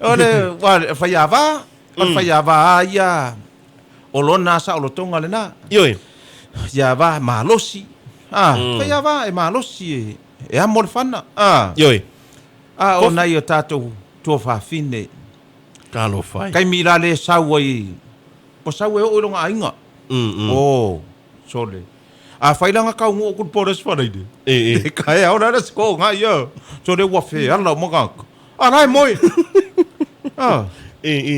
O le, ua, le faiava, o le faiava a ia, o lona saolotoga lena. Ioe. Faiava malosi, a, faiava e malosi e, e amo le fana, a. Ioe. A o nai o tatou tuafafine. Talofa e. Taimi la le sau ai, ua sau e oo i lona aiga. Oh, sole. A fai la nga taunuu atu le Polesi Faleide. E kaea ola le siko nga ia. Sole ua feala uma tagata. A la e moe. Ah.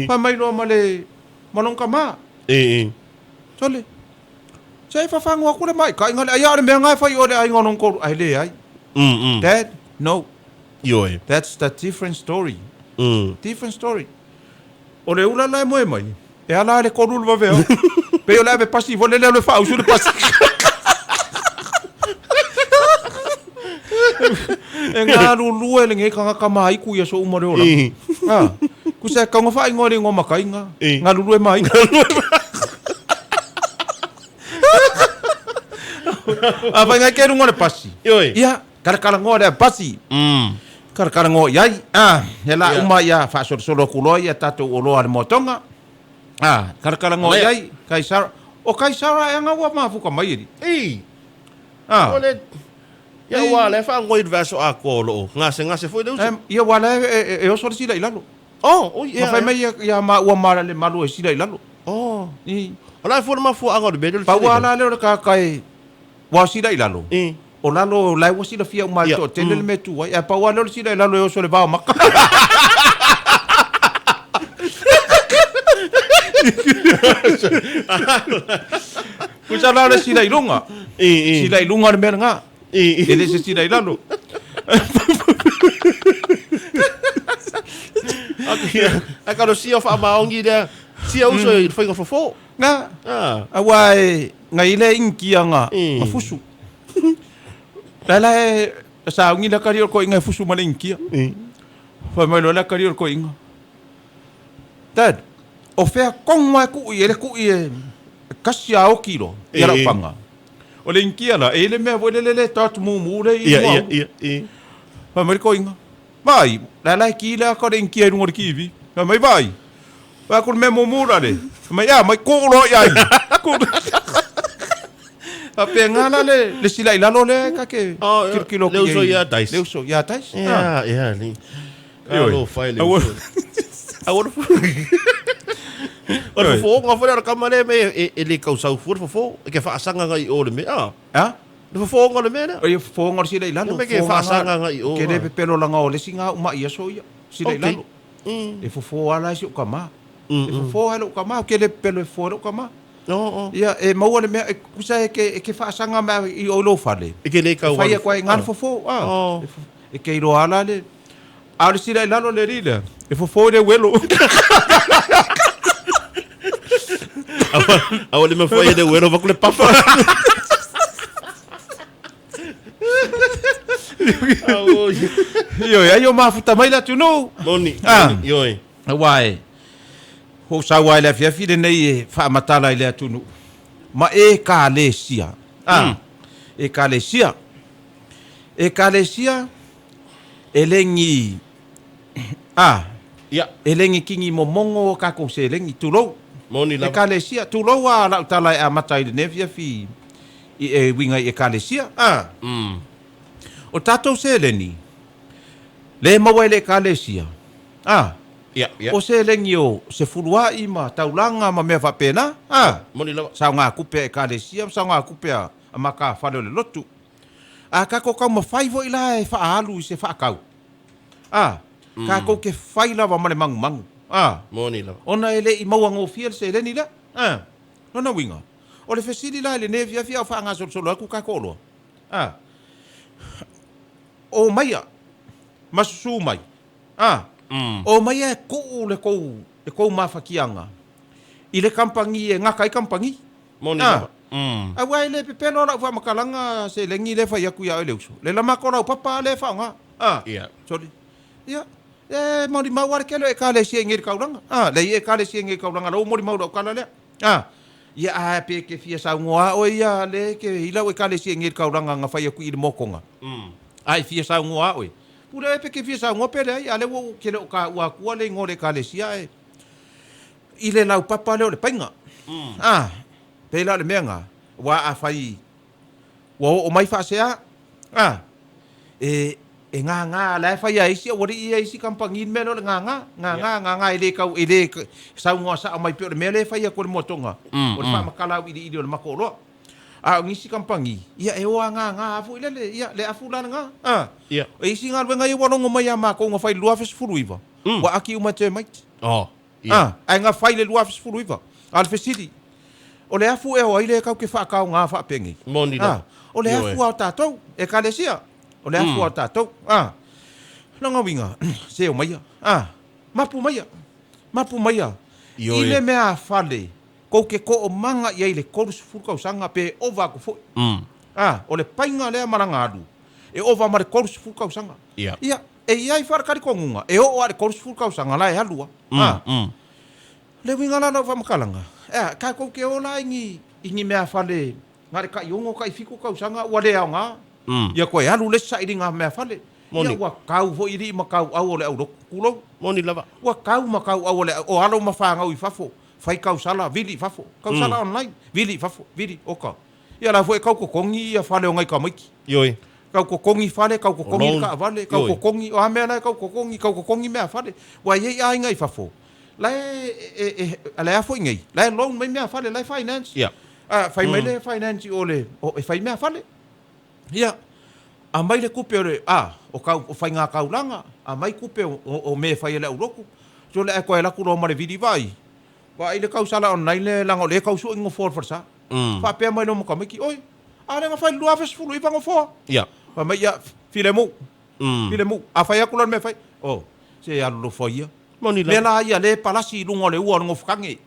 Fai mai loa ma le ma lona tama. Sole. Se i fafagu atu le maitaiga lea. Ia o le mea nga e fai oe le aiga o lona tolu. Ae leai. Dad, no. Ioe. That's the different story. Different story. O le ula la e moe mai, e ala le kolu le vaveao. Pei o le ave pasi foi lele alu e faausu le pasi. E galulue lenei tagata maiku i aso uma o le olaga. Ah, kusa e kauga faaigoa i le igoa makaiga, galulue maiku. A fai ngai ke luga o le pasi. Ia, Kalakalanoa lea pasi. Kalakalanoa i ai. Ah, he la uma ia faasolosolo atu loa ia tatou oloa a le moatoga. Ah, kalakalanoa i ai Kaisara. O Kaisara ea nga ua mafuka mai e Ei. Ah. O le Ia ua le faangoa i le vaiaso atoa o loo gasegase foi le uso. Ia ua la e oso le sila i lalo. Oh, oi, ia. Ma fai mai ia maua ma le malu e sila i lalo. Oh. I. O la e fua le mafuaaga o le mea lea o le sila i lalo. Pau lava la lea o le tagata e Ua sila i lalo. O lalo la ua silafia uma e le toatele le mea e tu ai. Ae pau lava lea o le sila i lalo e oso i le vao maka. Kusa la o le sila i luga. Sila i luga o le mea lena. E le se sila i lalo. Ae kalo sia o faamaoni lea. Sia uso i le faiga fofo. Nga, aua e ngai le ingia nga ma fusu. La la e saungi la kari o ko inga e fusu ma le ingia. Fai mai loa la kari o ko inga. Dad, o fea kongo e kui e le kui e kasi a oki lo, ia lau panga. O le ingia la, e le mea foi le le le tatu mumu le i mua. Fai mai le koinga. Vai, la la e ki la ka le ingia i runga o le kiwi. Fai mai vai. Vai ko le mea mumu la le. Fai mai, a, mai koo loa i ai. Koo. Faapena la le, le sila i lalo lea ka ke Oh, kilokilo le uso ia Dice. Le uso ia Dice. Ia, ia, ni. Alo fai le uso. Aua le O le fofo nga foi le kama le me e le kausau fua le fofo e ke faasaga ngai o le mea. Ah. Ah? Le fofoga o le mea lea. O le fofoga o le sila i lalo. Me ke faasaga ngai o. Ke le pepelo langa o le singa uma ia so ia. Sila i lalo. E fofo ala e si o kama. E fofo ai lou kama, ke le pepelo e fofo ai lou kama. Ia, e maua le mea, e kusa e ke, e ke faasaga mea i o i lou fale. E ke le kau. E fai aku ai ngā le fofo. E ke iloa ala le. A o le sila i lalo le alii lea, e fofo i le uelo. Aua le mafai e le uelo vaku le papa. Ioe, ai o mafuta mai le atunuu. Moni, moni, ioe. Aua e hoʻosaua ai le afiafi lenei e faamatala i le atunuu ma Ekalesia. A, Ekalesia. Ekalesia e legi, a, Ia. e legi kini momogo o kakou seleni, tulou. Moni lava. Ekalesia, tulou a lau tala e amata i lenei afiafi i e uiga i Ekalesia. A, o tatou seleni, le maua i le Ekalesia, a, Ia, ia. o seleni o sefulua'i ma taulaga ma mea faapena, a, Moni lava. saogakupe a Ekalesia ma saogakupe a makafale o le lotu. A kakou taumafai foi la e faaalu i se faakau, a, kakou ke fai lava ma le magumagu, a, Moni lava. ona e le i mauagofie le seleni lea, a. Lona uiga, o le fesili la i lenei afiafi a o faagasolosolo atu kakou oloa, a, o maia ma susu mai, a, o maia e tuu le kou, le kou mafatiaga i le kamupani e gata ai kamupani. Moni A, lava. Aua e le pepelo lau faamatalaga seleni lea e fai atu ia oe le uso. Le lama atu o lau papa lea e faaaoga. A, Ia. Sorry. Ia, e molimau lava le tele o Ekalesia i nei i le taulaga. A, leai Ekalesia i nei i le taulaga, la ua molimau i lau tala lea. A, Ia a pe ke fia saunoa oe ia le ke i lau ekalesia i ngei kaulanga nga fai aku i le mokonga. A e fia saunoa oe. Pule oe pe ke fia saunoa pe leai, a lea ua ou ke le o kaua akua le igoa o le ekalesia ae i le laupapa lea o le paiga. A, pei la o le mea na, aua afai ua oo mai faasea, a, e, e gagā, la e fai a e isi aualii ia isi kamupani le mea lea o le gagā, gagā, gagā e le tau, e le saunoa sao mai pei o le mea lea e fai atu e le moatoga, o le faamatala auiliili o le matou oloa. A o nisi kamupani, ia e o a gagā lava foi lele, ia le afu la lena, a. O isi galuega ia ua logo mai ia matou na fai i le 2019, ua aki uma e termite. A, ae na fai i le 2019. A o le fesili, o le afu ea o ai lea tatou te faataoga faapenei? Moni A, lava. o le Ioe. afu a o tatou, Ekalesia. O le afu a o tatou. A, lona uiga, se omaia. A, mapu maia, mapu maia i Ioe. le meafale tou te toomaga i ai i le 30 tausaga pe ova atu foi. A, o le paiga lea ma lana alu, e ova ma le 30 tausaga. Ia. Ia, e i ai foi le talitonuga, e oo lava i le 30 tausaga la e alu lava. A, le uiga la o lau faamatalaga, e a, tatou te o la i ni, i ni meafale na o le tai ono, tai fitu tausaga ua le aoga, ia toe alu le isi sailiga meafale. Moni. Ia ua tau foi alii ma tauau o le aulotu, tulou. Moni lava. Ua tau ma tauau o le, o alo ma fanau i fafo, fai tausala, vili i fafo, tausala online, vili i fafo, vili, oka. Ia la foi e tau totogi ia fale o nai tamaiti. Ioe. Tau totogi fale, tau totogi le Loan. taavale, tau Ioe. totogi, o a mea la e tau totogi, tau totogi meafale. Ua i ai aiga i fafo, la e, e, e, e, la e a foi nei, la e loan mai meafale, la e finance. Ia. A, fai mai le finance i o le, o, e fai meafale. Ia, aumai le tupe o le, a, o kau, o faigataulaga, aumai tupe o, o, o mea e fai e le aulotu. So le ae toe alu atu loa ma le vili vaai, vaai le tausala online lea leaga o lea e tau sue ni nofoa o le falesa. Faapea mai loa ma tamaiti, oi, a lea na fai i le 2019 nofoa. Ia. Fai mai, ia, filemu, filemu. A fai atu la le mea e fai, oh, se alolofa ia. Moni Mea lava. la ia lea e palasi i luga o le ua o le nofokage.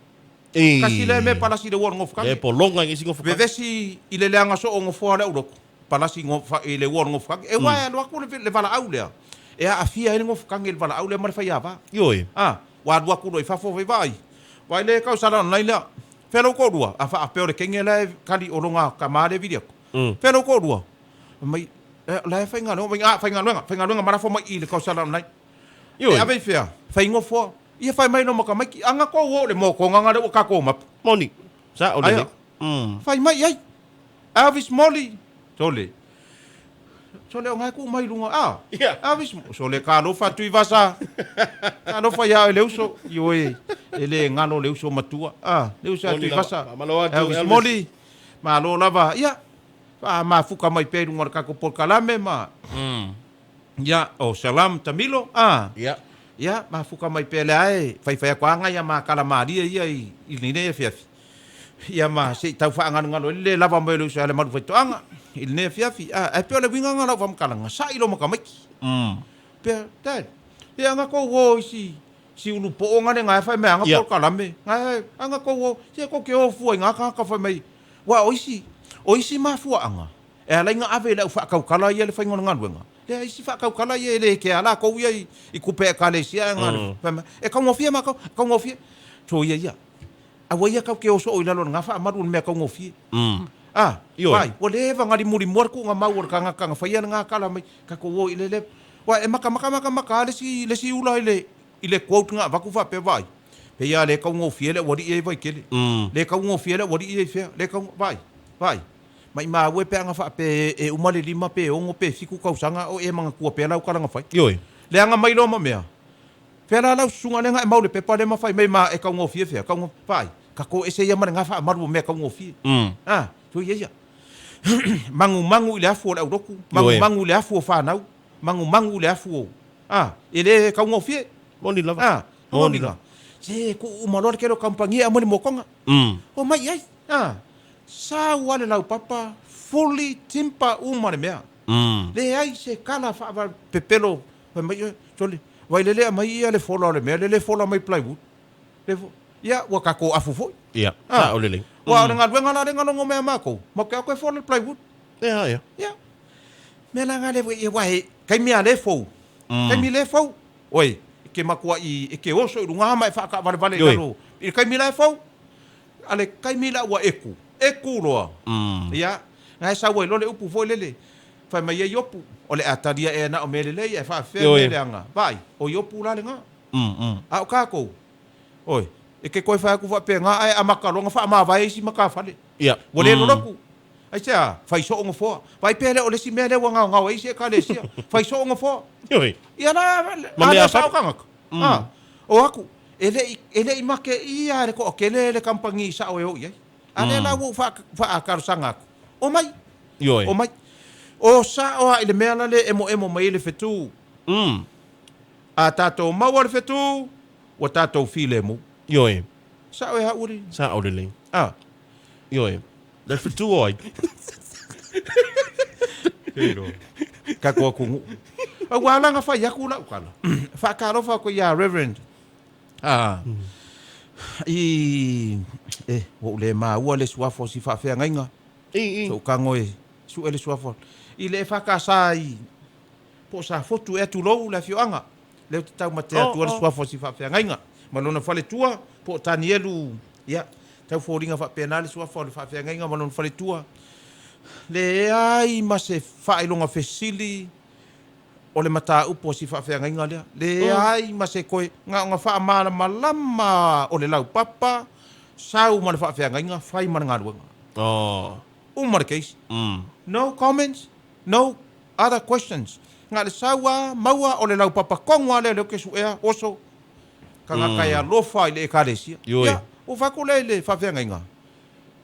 Kasi lea mea e palasi i le ua o le nofokage. Le pologa i isi nofokage. Vevesi i le leaga soo o nofoa o le aulotu, palasi i le ua o le nofokage. E ua e alu atu le valaau lea, e aafia ai le nofokage i le valaau lea ma le faiava. Ioe. A, ua alu atu loa i fafo fai vaai. Vaai le tausala online lea. Fea lou toalua? A faapea o le kenge la e kali o lona tama lea e vili atu. Fea lou toalua? Fai mai, la e faigaluega. Fai mai, a, faigaluega, faigaluega ma lafo mai i le tausala online. Ioe. E ave i fea? Fai nofoa. Ia fai mai loa ma tamaiti, aga tou o i le motoga lea ua tatou mapu. Moni. Sao lelei. Aia. Fai mai i ai. Elvis Molly. Sole. Sole o nga e tuu mai i luga. A. Ia. Elvis Mo-, sole talofa Tuivasa. Talofa ia oe le uso. Ioe, e le galo le uso matua. A, le uso ia Moni lava. Tuivasa. Faamalo atu, Elvis Elvis. Molly. Malo lava. Ia, faamafuka mai pea i luga o le tatou polokalame ma Ia, o Salam Tamilo, a. Ia. Ia, mafuka mai pea lea e faifai atu a ngai a makala malie ia i lenei afiafi. Ia ma se i tau faagalugalu ai le le lava mai o le uso ia le malu faitoaga i lenei afiafi. A, ae pei o le uiga lena o lau faamatalaga, sa'i lo matamaki. Pea, Dad, ia aga tou o i si, si ulu po'o nga le nga e fai mai aga polokalame. Nga e, aga tou o, se tou te o fua i nga tagata fai mai, ua o isi, o isi mafuaaga, e ala ai na ave i le au faatautala ia le faiga o le galuega. Lea isi faatautala ia e le kea latou ia i kupe ekalesia ae na fai mai, e taugofie matou, taugofie. Soia ia. Aua ia tau te o soo i lalo o lena faamalu o le mea taugofie. A, Ioe. vai, ua leva na limulimua le tuuga mau o le tagata na faia lena tala mai, tatou o i le le, ua e matamata matamata lava le isi, le isi ula i le, i le quote na avatu faapea, vaai, pei lava le taugofie le aualii ia i Vaitele, le taugofie le aualii ia i fea, le tau, vaai, vaai. Maimau e pe ana faapea e uma le lima pe ono pe fitu tausaga o e manatua pea lau tala na fai. Ioe. Leaga mai loa ma mea. Fea la lau susuga lea na e mau le pepa lea ma fai mai ma e taugofie fea, taugo, vaai, ka toese ia ma le gafaamalu o mea taugofie. A, toi ia ia. Magumagu i le afu o le aulotu, Ioe. magumagu i le afu o fanau, magumagu i le afu o, a, e le taugofie. Moni lava. A, Moni moni lava. lava. Se tuu uma loa le tele o kamupani e aumai le motoga. Omai i ai. A, Sau lava le laupapa, fully timpa uma le mea. Leai se kala faava pepelo fai mai oe, sole, vailele aumai ia le fola o le mea lea le fola mai plywood. Le fo, ia ua tatou afu foi. Ia, Ah. sao lelei. Aua o le galuega la lea na logo mai a matou, matou te o atu e fola le plywood. Ia, ia. Ia. Mea la nga le ia aua he taimi a le fou. Taimi le fou. Oi, e ke matuai, e ke oso i luga ma e faakaavalevale i Ioe. lalo. I le taimi la e fou. A le taimi la ua eku, eku loa. Ia, na e sau ai loa le upu foi lele, fai mai ai Iopu, O le a talia ea na o mea lelei ae faafefea mea leaga. Vaai, o Iopu la lena. A o tatou, oi, e te toe fai atu faapena ae amata loa ona faamavae isi matafale. Ua le lolotu. Aisea? Fai soo nofoa. Vaai pea lea o le isi mea lea ua gaogao ai isi Ekalesia. Fai soo nofoa. Ia la, a lea sao tagata. A, o atu, e le i, e le i make ia le toatele le kamupani sao e o i ai. A lea la ua ou faa, faatalosaga atu, omai, omai. O sao lava i le mea la le emoemo mai ai le fetu. A tatou maua le fetu, ua tatou filemu. Sao e au alii. Sao lelei. A. Ioe. Le fetu o ai. Tatou atunuu. Ua ala ona fai atu lau tala. Faatalofa atu ia Reverend. Ah. I e ua ou le maua le suafa o si faafeagaiga. I, i. Sou tago e sue le suafa. I le EFKS i po o Safotu ea tulou le afioaga. Lea ou te taumatea atua le suafa o si faafeagaiga ma lona faletua po o Tanielu, ia, tau foliga faapena le suafa o le faafeagaiga ma lona faletua. Leai ma se faailoga fesili o le mataupu a si faafeagaiga lea. Leai ma se toe na ona faamalamalama o le laupapa, sau ma le faafeagaiga, fai ma le galuega. Uma le case. No comments, No other questions. Na o le sau a maua o le laupapa tonu lava lea o lea ou te suea, oso, tagata e alofa i le Ekalesia. Ia, ua fai atu lea i le faafeagaiga,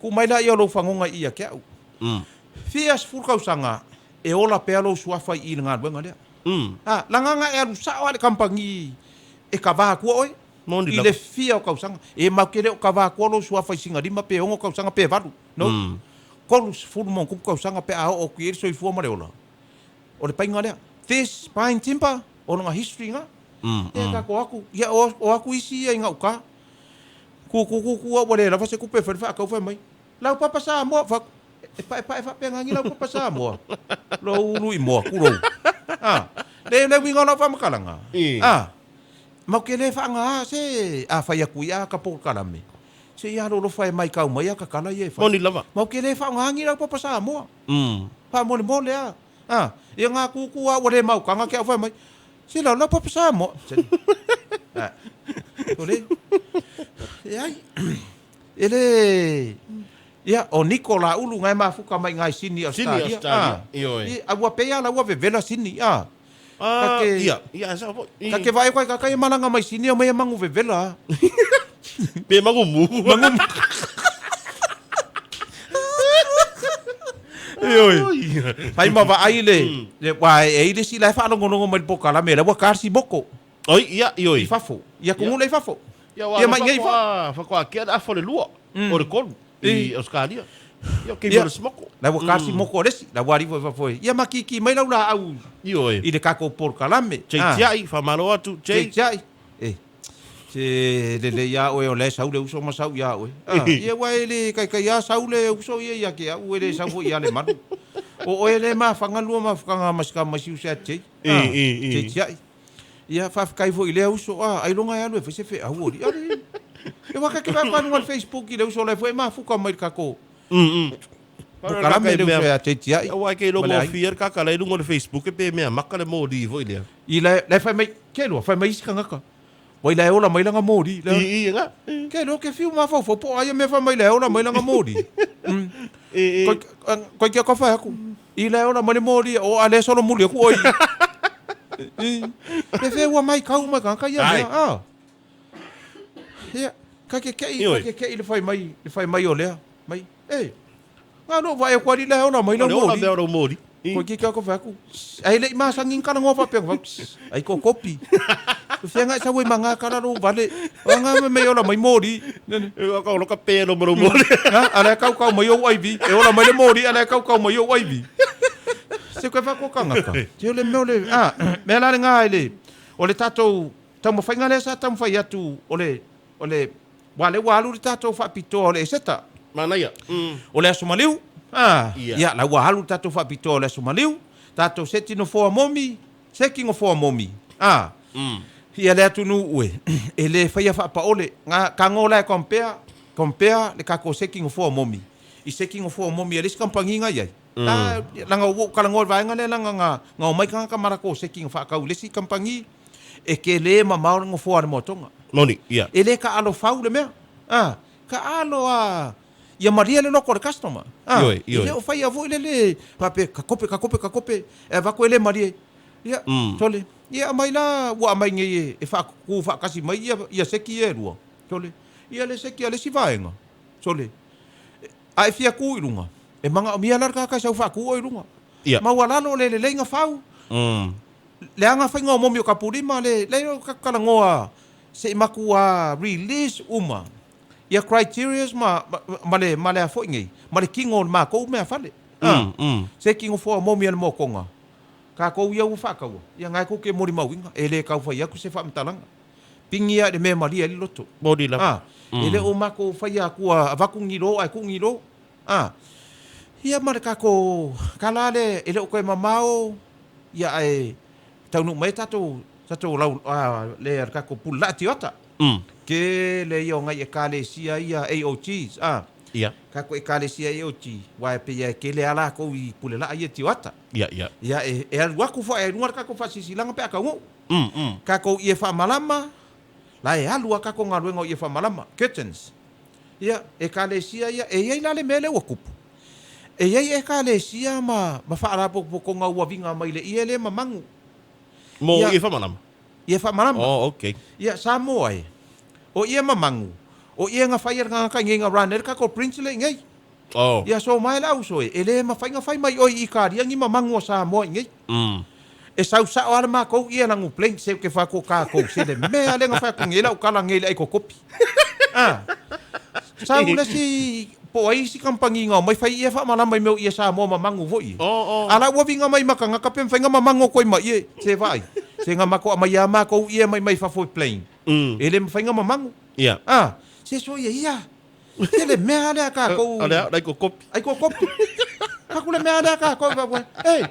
tuu mai laia o lou fagoga i i ia te au. Fia sefulu tausaga e ola pea lou suafa i i i le galuega lea. A, lagana e alu sao lava i le kamupani e kava atua oe i le fia o tausaga. E matou te le o kava atua lou suafa i sina lima pe ono tausaga pe valu. No. 30 ma ona tupu tausaga pe a oo atu i ai le soifua ma le ola. O le paiga lea. This pine timber, o lona history na. Ia tatou o atu, ia o atu isi ia i gauta. Tu tu tu tu ua le lava se tupe e fai le faatau fai mai. Laupapa Samoa, fai atu, e paepae faapena ni laupapa Samoa. Lou ulu i moa, tulou. A, le le uiga o lau faamatalaga. A, matou te le faagaā se a fai atu ia ka polokalame. Se i alolofa e maitau mai a tatala ia e fai. Moni lava. Ma ou te le faaaogaina ni laupapa Samoa. Faamolemole a. A, ia ngā kūkū a ua le mautaga ke au fai mai. Se lau laupapa Samoa. Se. A. Ole. E ai. E le Ia, o Niko Laulu ngai mafuka mai ngai Sini Australia. Sini Australia. Ioe. A, ua pei a la ua vevela Sini. A. Ah, ia, ia, e sao foi. Ka te vaai koe ka kai e malanga mai sini mai e mangu vevela. Pe mangu mu. Mangu mu. Ioe. Fai ma vaai le, le wa e i le si la e whaalongolongo mai le polokalame la ua kasi moko. Oi, ia, ioi. I fafo. Ia kungula i fafo. Ia, wa, Ia mai nei fa. Whakoa kia le afa le lua. O le kolu. I Australia. Ia, kei mo le smoko. La ua kasi moko le si. La ua rivo i fafo e. Ia makiki mai lau la au. Ioe. I le kako polokalame. Jay Tiai, whamalo atu, Jay. Jay Tiai. E. Se le le ia oe o le sau le uso ma sau ia oe. Ah, ia ua e le kai kai a sau le uso ia ia ke au e le sau foi ia le malu. O oe le ma whangalua ma whakanga masika masiu se a Jay. I, i, i. Jay Tiai. Ia, faafetai foi i lea uso, a, ailoga e alu e fai se feau o ali. E waka ke whakwa nunga le Facebook i le uso lai foi e mafuka mai le kako. Pokalame le uso e a TTI. Aua e kei longo o fia le kaka lai lunga le Facebook e pe mea maka le moli foi lea. I lai, lai fai mai, ke lua, fai mai isi kangaka. Wai lai ola mai langa moli. I, i, nga. Ke lua, ke fiu mafau fau po aia mea fai mai lai ola mai langa moli. I, i. Koi, koi kia ka whai aku. I le ola mai le moli, o a le solo muli aku oi. Pe fe ua mai kau mai kanga ia mea. Ah. Ia, ka ke kei, ka ke kei le whai mai, le whai mai o lea. Mai, e, ngā no vai ko ari le ola mai le moli. Ola mai moli. Ko ki ka ko whaku. Ai le ma sangin kala ngoa whapea ko Ai ko kopi. Whia ngai sa wei ma ngā kala ro vale. O ngā me mei ola mai mori. E ka olo ka pēlo mo mori. Ha, ala kau kau mai o aivi. E ola mai le mori, ala kau kau mai o aivi. Se koe whako kangaka. Te ole mea ole, a, mea la le ngā ele. O le tātou, taumawhainga lea sa taumawhai atu, o le, o le, wā le wā alu le tātou whaapitoa o le eseta. Manaia. O le aso maliu, a, Ia. ia, la ua alu le tātou whaapitoa o le aso maliu, tātou se tino foa momi, se kingo foa momi, a, ia le atunuu e, e le whaia whaapaole, ngā, ka ngō la e compare, Compare le kakou seki gofoa momi i seki gofoa momi a le isi kamupani na iai. La, laga ua ou talanoa i le vaega lea laga na na omai tagata ma latou seki na faatau i le isi kamupani e tele mamao le nofoa a le moatoga. Moni, ia. E le taalo fau le mea. A, taalo a ia malie le loto o le customer. A, Ioe, e ioe. le o faia foi lele faapea ka kope, ka kope, ka kope, e avatu e le malie. Ia, sole, ia aumai la ua aumai nei e, e faatutu faatasi mai ia, ia seki ia e lua. Sole, ia le seki a le isi vaega. Sole, a e fia tu i luga, e manaomia la le tagata e sau faatu oe i luga. Ia. Maualalo o le lelei na fau. Leaga faiga o momi o Kapulima, le, le o tatou talanoa se i matua release uma ia criterias ma, ma, ma le, ma le a foi nei, ma le tino o le matou meafale. A, se tino foa momi a le motoga, tatou ia ua faataua, ia na e tou te molimauina, e le tau fai atu se faamatalaga. Pigi lava i le mea e malie ai le loto. Moni lava. A, e le o matou faia atua avatu ni lo ae tuu ni lo. A, ia ma le tatou tala lea e le o toe mamao, ia ae taunuu mai ai tatou, tatou lau, a, le a le tatou pule laa tioata. Tele ia o nai Ekalesia ia AOGs, a. Ia. Tatou Ekalesia AOG, aua e pei lava e tele lava latou i pule laa ia tioata. Ia, ia. Ia, e alu atu foi i luga le tatou faasilasilaga pe a taunuu. Tatou ie faamalama, la e alu a tatou galuega o ie faamalama, curtains. Ia, Ekalesia ia, e i ai la le mea lea ua tupu. E i ai Ekalesia ma, ma faalapotopotoga ua viga mai le ie lea ma manu. Mo Ia, ie faamalama? Ie faamalama. Oh, okay. Ia, Samoa e, o ie ma manu, o ie na fai e le tagata i nei na run ai le tatou prince lea i nei. Oh. Ia so mai le auso e, e le mafai na fai mai oe i Italia ni mamagu o Samoa i nei. E sau sao lava le matou ia lanu plane se ke fai ko kakou se le mea le na fai atu nei lau kala nei le ai kokopi. Ah. Sau le si po ai si kampangi ngau mai fai ia faamalama i mea o ia Samoa mamagu foi. Oh, oh. Ala ua vinga mai makanga ka pe mafai nga mamango koe ma ie se vaai. Se nga mako amai ia makou ie mai mai fafo i plane. E le mafai nga mamagu. Ia. Ah. Se so ia ia. Se le mea lea kakou. O lea, ai kokopi. Ai kokopi. Aku le mea lea kakou va koe. Ei,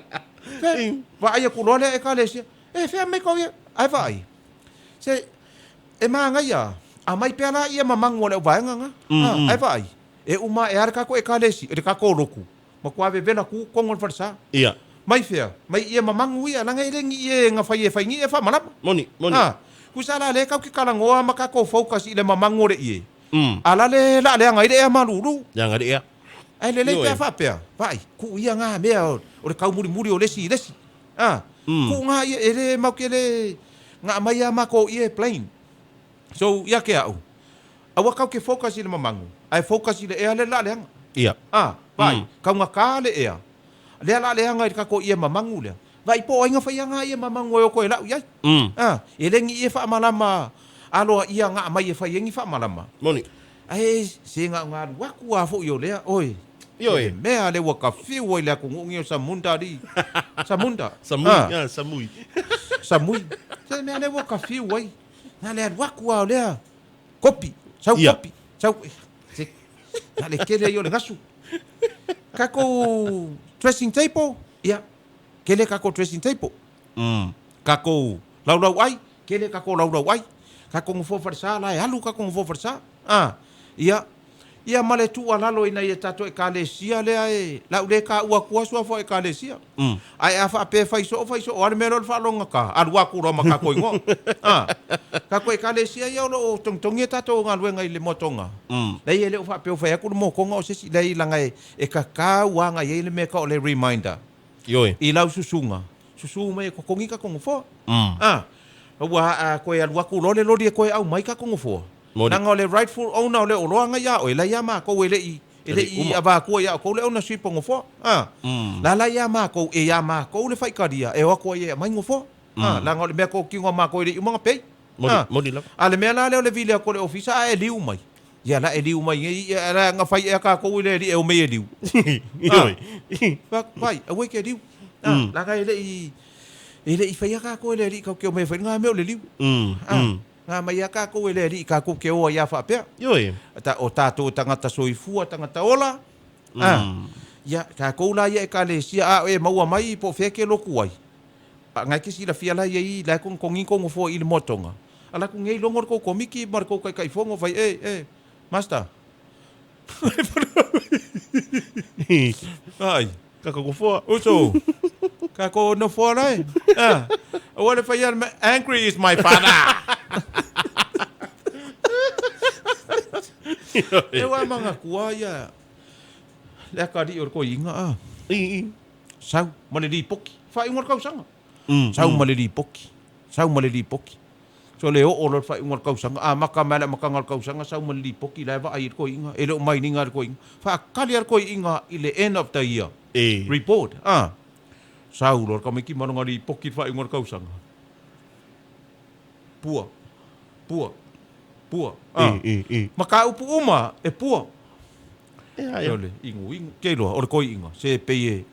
fe, vaai aku loa lea ekalesia. E, fea mai kau ia. Ai vaai. Se, e māngaia, a mai pea la ia mamangu o le au vaega nga. Ah, ai vaai. E uma e a le kakou ekalesi, e le kakou loku. Matua vevela ku kongo le falesa. Ia. Mai fea, mai ia mamangu ia, langa e le ni ia nga fai e fai ni e faamalama. Moni, moni. Ah, kusa la le kau ke kalangoa ma kakou focus i le mamangu o le ie. A la le la leaga ai le ea malulu. Leaga le ea. Ae lelei Ioe. pea faapea, vaai, kuu ia ngā mea o le kaumulimuli o le isi i le isi. A, kuu ngā ia, e le mau ke le ngā mai a makou ia e plain. So, ia ke au, aua kau ke focus i le mamangu, ae focus i le ea le la leaga. Ia. A, vaai, kaugata le ea, lea la leaga i le kakou ia mamangu lea. Vaai po o ai nga faia ngā ia mamangu e o koe lau iai. A, e le ni ia faamalama aloa ia ngā mai e fai ai ni faamalama. Moni. Ae se nga nga alu aku a foi o lea, oi. Ioe. Se mea le ua ka fiu ai le atunuu ni o Samunda alii. Samunda. Samui, Ah. ah, Samui. Samui. Se mea le ua ka fiu ai. Na le alu aku a o lea. Kopi. Sau Ia. kopi. Sau. Se, na le kele ai o le gasu. Kakou dressing table. Ia. Kele kakou dressing table. Kakou laulau ai. Kele kakou laulau ai. Kakou nofoa falesa la e alu kakou nofoa falesa. A, ia, ia ma le tuualalo ina ia tatou ekalesia lea e, lau le kaua akua suafa o ekalesia. Ae a faapea e fai soo, fai soo lava le mea lea o le faalogo ka, alu aku loa ma kakou igoa. A, kakou ekalesia ia o lo o togitogi a tatou galuega i le moatoga. Leai e le o faapea ua fai atu le mokoga o se isi, leai leaga e, e kakau lava i ai le mea e tau o le reminder. Ioe. I lau susuga, susu mai e totogi kakou nofoa. A, ua a koe alu aku loa le loli e koe aumai kakou nofoa. Moni. Leaga o le rightful owner o le oloa nga ia oe, la ia makou e le i, e le i avatua ia outou le ownership o nofoa. A, la la ia makou, e ia makou le faitalia e o atu ai e aumai nofoa. A, leaga o le mea tokino a makou e le i uma ona pay. Moni, A, moni lava. a le mea la lea o le vili atu o le ofisa ae liu mai. Ia la e liu mai nei, ia la na fai ea kakou i le alii e omai e liu. Ioe. Fai atu, vai, aua e ke liu. A, leaga e le i, e le i faia kakou e le alii kau ke omai e fai nga mea o le liu. A, nga mai a kakou e le alii kakou ke o ai a faapea. Ioe. Ta, o tatou tagata soifua, tagata ola. A, ia, kakou la ia ekalesia a e maua mai po o fea ke loku ai. A ngai ke silafia la ia i la e kongikongi ko nofoa i le moatoga. A la ku ngei logo le kou komiki ma le kou taitaifono fai, e, e, master, Ai. Ka kofoa. Uso. Ka ko no foa lai. Ah. Aua le fai ala angry is my father. E wa manga kua ia. Le akari o ko inga a. I, i. Sau ma le lipoki. Whainga o le kausanga. Mm, Sau ma le lipoki. Sau ma le lipoki. So le oo lo le faaiuga o le kausaga, amaka mai le amataga o le kausaga sau ma le lipoki la e vaai i le koiiga, e le o mainiga le koiiga. Faakali a le koiiga i le end of the year E. report, a. Sau loa le tamaiti ma lona lipoki i le faaiuga o le kausaga. Pua, pua, pua, a. E, e, e. Mataupu uma e pua. E a ia. O le iguigu, ke iloa, o le koiiga, se pei e,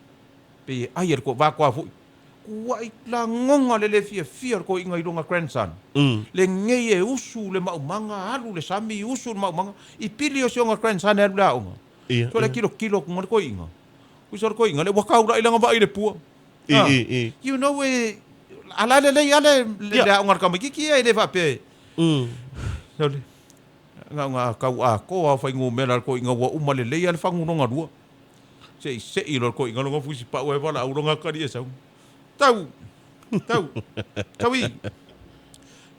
pei e ai e le ko, vakoa foi. Kuaʻi lagoga le le fiafia o le toeaina i lona grandson. Lenei e usu le maumaga, alu le sami, usu le maumaga, i pili o si ona grandson e alu i le aoga. So le tilotilo atu le toeaina, uso le toeaina, le ua taula'i lana vaai i le pua. You know e, a la lelei lava le aoga a le tamaitiiti ia, e le faapea e, so le, na ona tau atoa o fuainumera a le toeaina ua uma lelei lava le fagu lona lua. Se i sei loa le toeaina lona fusipau ae valaau lona atalii e sau. Tau! Tau! Tau i!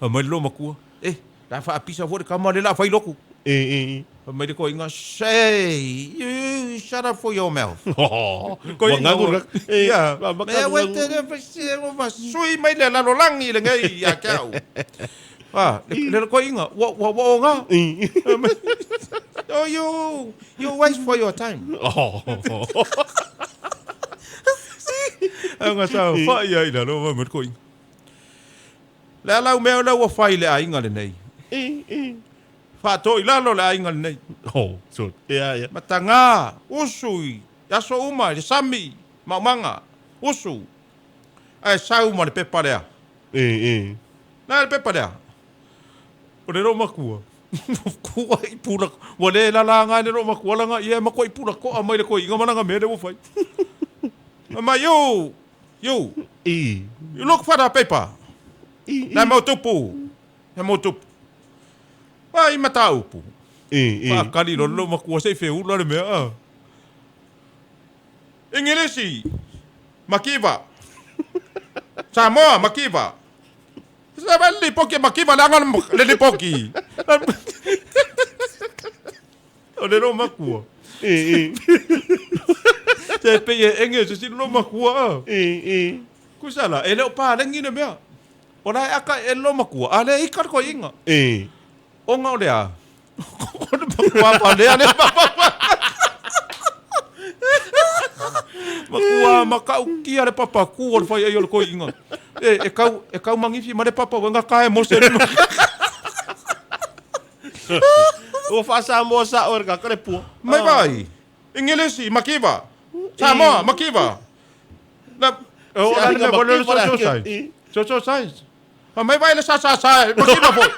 Fai mai le loomatua, Eh, o le a faapisa foi le tama lea o le a fai lotu. Fai mai le toeaina, Say, you shut up for your mouth. Ua gagu le Ia, mea ua te le fa sui mai le lalolagi lenei ia te au. Ah, le toeaina, ua ua ua oga. Oh, you, you waste for your time. Ai sa fai ai la lo mai toeaina. Le a lau mea lea ua fai i le aiga lenei. Faatoi lalo le aiga lenei. Oh, so, ia, ia. Mataga, usu i aso uma i le sami, maumaga, usu. Ae sau ma le pepa lea. Na le pepa lea. O le loomatua. Kua i pula. Ua le lalaga e le loomatua lana ia e matuai pula toa mai le toeaina ma lana mea lea ua fai. Fai mai, you, you, you look for the paper. Na mau tupu. Na mau tupu. Ai mataupu. Faakali loa le loomatua se i feula le mea. Ah. Engelesi, Makiva. Samoa, Makiva. Se va le lipoki Makiva le aga le lipoki. O le loomatua. Se pei e ege se sili loomatua. Kusala, e le o palagi le mea. O la e aka e le loomatua, a le ika le koiga. Ona o le a? O le matua palea le Matua matautia le papakū o le faiai o le toeaina. E, e kau, e kau magifi ma le papa ua gata e mose le Ua faa-Samoa sao e le kaka le pua. Mai vai. Engelesi, Makiva. Samoa, Makiva. Na, o la le mea le social science. Social science. Fai mai vai le sa sa sa, Makiva foi.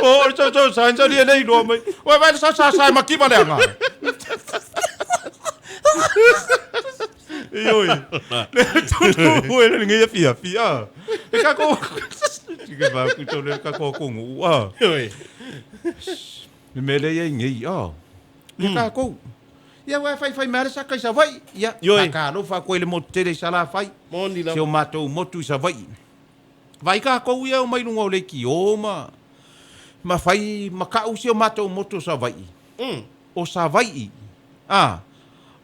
O le social science ali e le iloa mai. Oi vai le sa sa sa, Makiva le aga. Ioe. Le tonu e le ngai fia fia. E ka ko. Ke ba ku to le ka ko ko ngu a. Ioe. Le mea lea i ai nei, a. Le takou. Ia ua e faifai mai lava le saka i Savaii. Ia, Ioe. faatalofa atu ai i le motu tele i Salafai. Moni lava. Si o matou motu i Savaii. Vaai tatou ia omai i luga o leitio ma ma fai ma kau si o matou motu o Savaii. O Savaii, a,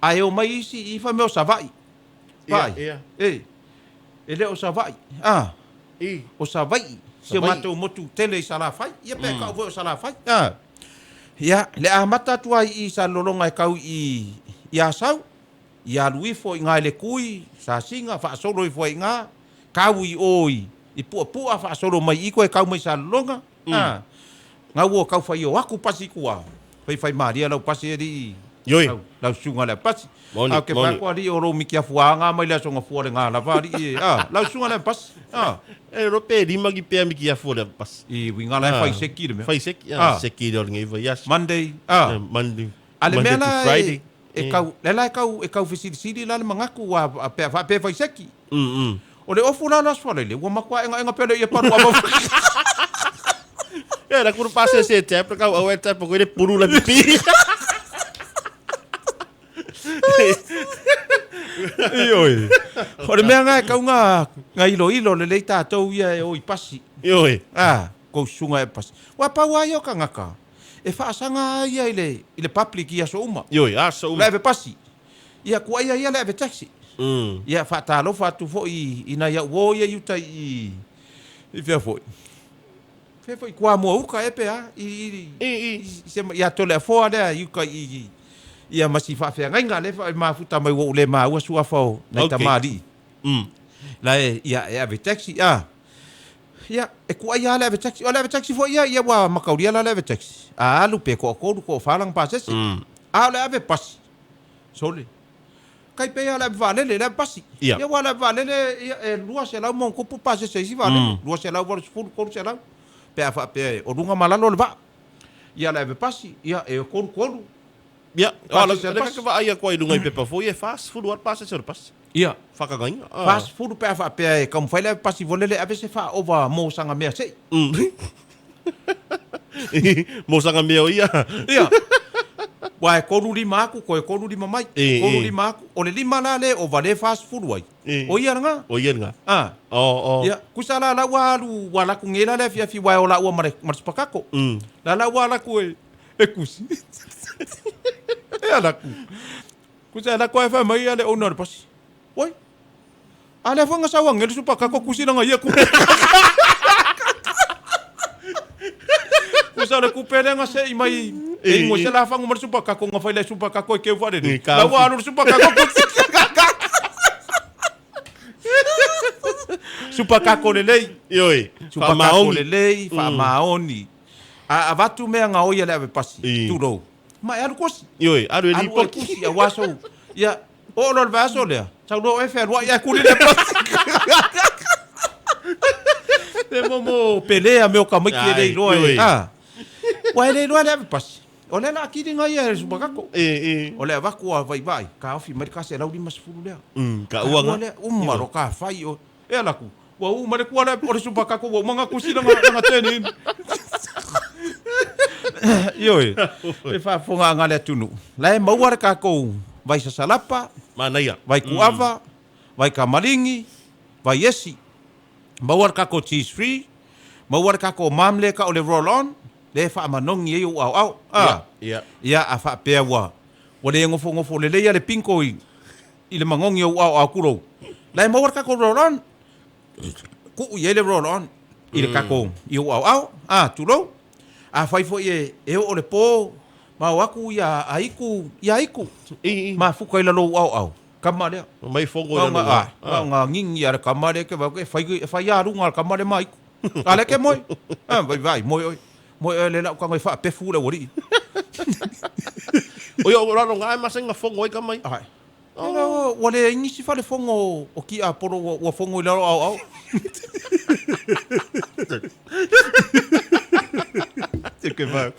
ae omai isi i fai mai o Savaii. Vaai. Ia, ia. E, e le o Savaii, a. I. O Savaii, si o Savaii. matou motu tele i Salafai. Ia pe kau foi o Salafai. A. Ia, le amata atu ai i Salelologa e kau i i Asau, i alu ifo i Gaelekui, Sasiga, faasolo ifo ai i ina, kau i o i i Puapua, faasolo mai i i koe kau mai Salelologa. A. Gau o kau fai o aku pasi kua. Fai fai malie lau pasi e alii. Ioi. Lau, lau susuga le pasi. Moni, A o ke moni. fai atu alii o lou mikiafuaga mai le aso gafua le ga lava alii e. A, lau susuga le pasi. A. E iloa pe lima ki pea mikiafu o le pasi. I uiga la e fai seki le mea. Fai seki, A. a, seki le o lenei vaiaso. Monday, a. Monday, A le mea Monday to la e, Friday. e kau, le la e kau, e kau fesilisili la le manatu ua a pea faapea fai seki. Mm, mm. O le ofu la o le Aso Faraile, ua matua egaega pea le ia palu a mau. E la kuru pase se te apra kau au e te ko ile puru la pipi. Ioe. O le mea nga e kau nga nga ilo ilo le lei tātou ia e oi pasi. Ioe. Ah, kou susuga e pasi. Ua pau a ia o kangaka. E faasaga a ia i le i le public i aso uma. Ioe, aso uma. Le ave pasi. Ia kuai ia le ave taxi. Ia faatalofa atu foi i nai au uo ia i uta i i fea foi. Fea foi Kuamua uka e pe a i i i se ia Toleafoa lea i uka i ia ma si faafeagaiga lea e mafuta mai ua ou le maua suafa o nai Okay. tamalii. La e ia e ave taxi a. Ia e kuai lava le ave taxi. O le ave taxi foi ia ia ua mataulia la le ave taxi. A alu pe toatolu toafa lana pasese. A o le ave pasi. Sole. Kai pei lava le ave vaalele, le ave pasi. Ia. Ia aua le ave vaalele ia e 200 ma ona tupu pasese i isi vaalele. 280, 300 pe a faapea e o luga ma lalo o le vaa. Ia le ave pasi, ia e tolu tolu. Ia, o la Pasese o le le pasi. ka vaai aku ai i luga i pepa foi e 40 lava pasese o le pasi. Ia. Whakagainga. Ah. 40 pe a faapea e taumafai le ave pasi foi lele ave se faaova mo saga mea sei. Mo sanga mea o ia. Ia. Ua e tolu lima aku, koe tolu lima mai. E, Tolu e. lima aku. O le lima la le ova le 40 ai. E. O ia lena. O ia lena. Ah. O, o. Ia, kusa la la ua alu ua laku nge la le afiafi ua e o la ua ma le ma le supakako. La la ua laku e e kusi. E a laku. Kusa laku e whai mai ia le owner o le pasi. Oi. A lea foi nga sau ange le supakako kusi langa ia kupe. Kusa le kupe le nga se i mai e ingo se la fangu ma le supakako nga whai le supakako e keu whare E, ni. ka La ua alu le supakako kusi. Supakako lelei. Ioi. Supakako Faamaoni. lelei, faamaoni. A avatu mea nga oia le ave pasi, I. tulou. Ma e alu kosi. Ioi, alu e Alu e lipoti. kusi, aua sou. Ia, oo loa le vaiaso lea, sau loa oe fealuai ae kuli le pasi. E momo pelea mea o ka maiki e le iloa e. Ai, ioi. Ah. Ua e le iloa le ave pasi. O lea la akili nga ia e le supakako. E, e. O le avaku a vaivai, ka ofi mai le ka 150 lea. Ka ua nga. Lea, uma ro ka fai o. E ala ku. Ua uma le kua le o le supakako ua uma nga kusi langa langa teni. Ioe. E faafofoga aga le atunuu. La e maua le kakou vai sasalapa, Manaia. vai kuava, vai kamalingi, vai esi. Maua le kakou cheese free, maua le kakou mam le ka o le roll on, le faamanongi ai o au au. Ah. Ia. Ia a faapea ua ua le gofogofo lelei ia le pinko i i le magogi o uao au kulou. La e maua le kakou roll on, kuu i ai le roll on i le kakou i ou aoao, a tulou. A fai foi e e oo le po ma o aku ia aiku, ia aiku. I, i. Mafuka i lalo ou aoao. Kama lea. Mai fongo i Nga lalo. nga nga nga ngingi a le kama lea ke vau ke fai e fai aluga le kama le ma aiku. A lea ke moe. Ah vai vai moe oi. Moe oi le lau kanga i faapefu le ualii. O ia o lalo nga e masenga fongo ai ka mai. Ai. Oh. Ua le ingisi fale fongo o ki a polo ua, ua fongo i lalo au au. Te ke vai.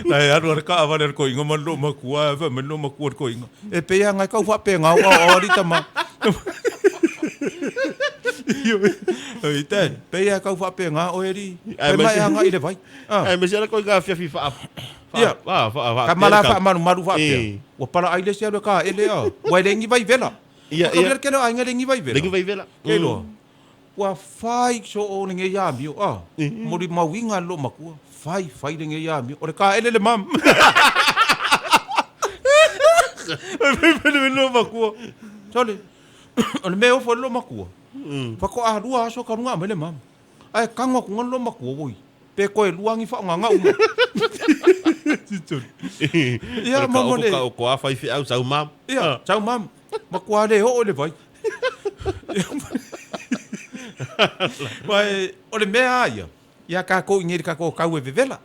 La e alu ara ka avale le koinga ma lo makua, fa ma lo makua le koinga. E pe ia ngai kau whape ngau au au alita ma. Oi te, pe ia kau whape ngā o eri. Ai, Pe mai ma- anga i le vai. Ah. Ai, me se ala koe nga fiafi wha. Ia. Wha, wha, wha. Ka mala wha maru maru wha Eh. pea. Ua pala ai le se alu ka ele a. Ua e lengi vai vela. Ia, Ka ia. vela ke ai lengi vai vela. Lengi vai vela. Ke loa. Ua fai so o le nge ia mio. Ah. Mori mauinga lo makua. Fai fai le nge ia mio. O le ka ele le mam. Fai lo makua. Sole. O le mea ofo lo makua. Whako a lua aso ka runga mai le mam. Ai kango ku lo makua woi. Pe koe luangi wha nganga uma. Ia, ma mo le- Ka o koa whai whiau sau mam. Ia, tau mam. Makua le oo le vai. Mai, o le mea a ia. Ia kākou i ngeri kākou kau e vevela.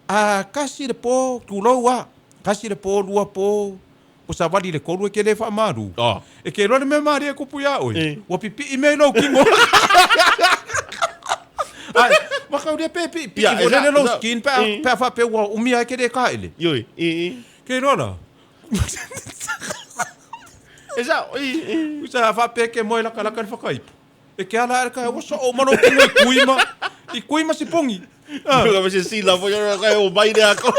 A kasi le pō, tūlou a. Kasi le pō, lua pō. O sa wali le kolu e ke le wha maru. Oh. E ke loa le mea maari e kupu ia oi. Eh. Ua pipi i mei lou kingo. Ai, makau lia pe pi pi Ia, i le lou esa- skin pe a Eh. pe a wha pe ua umia e ke le ka ele. Ioi. I, i. Ke loa la. Esa, i, i. Usa wha pe ke moe laka laka le whakaipo. E ke ala ere kai, ua so o mano kingo i kuima. I kuima si pongi. Ka me se sila foi ora kai o mai le ako.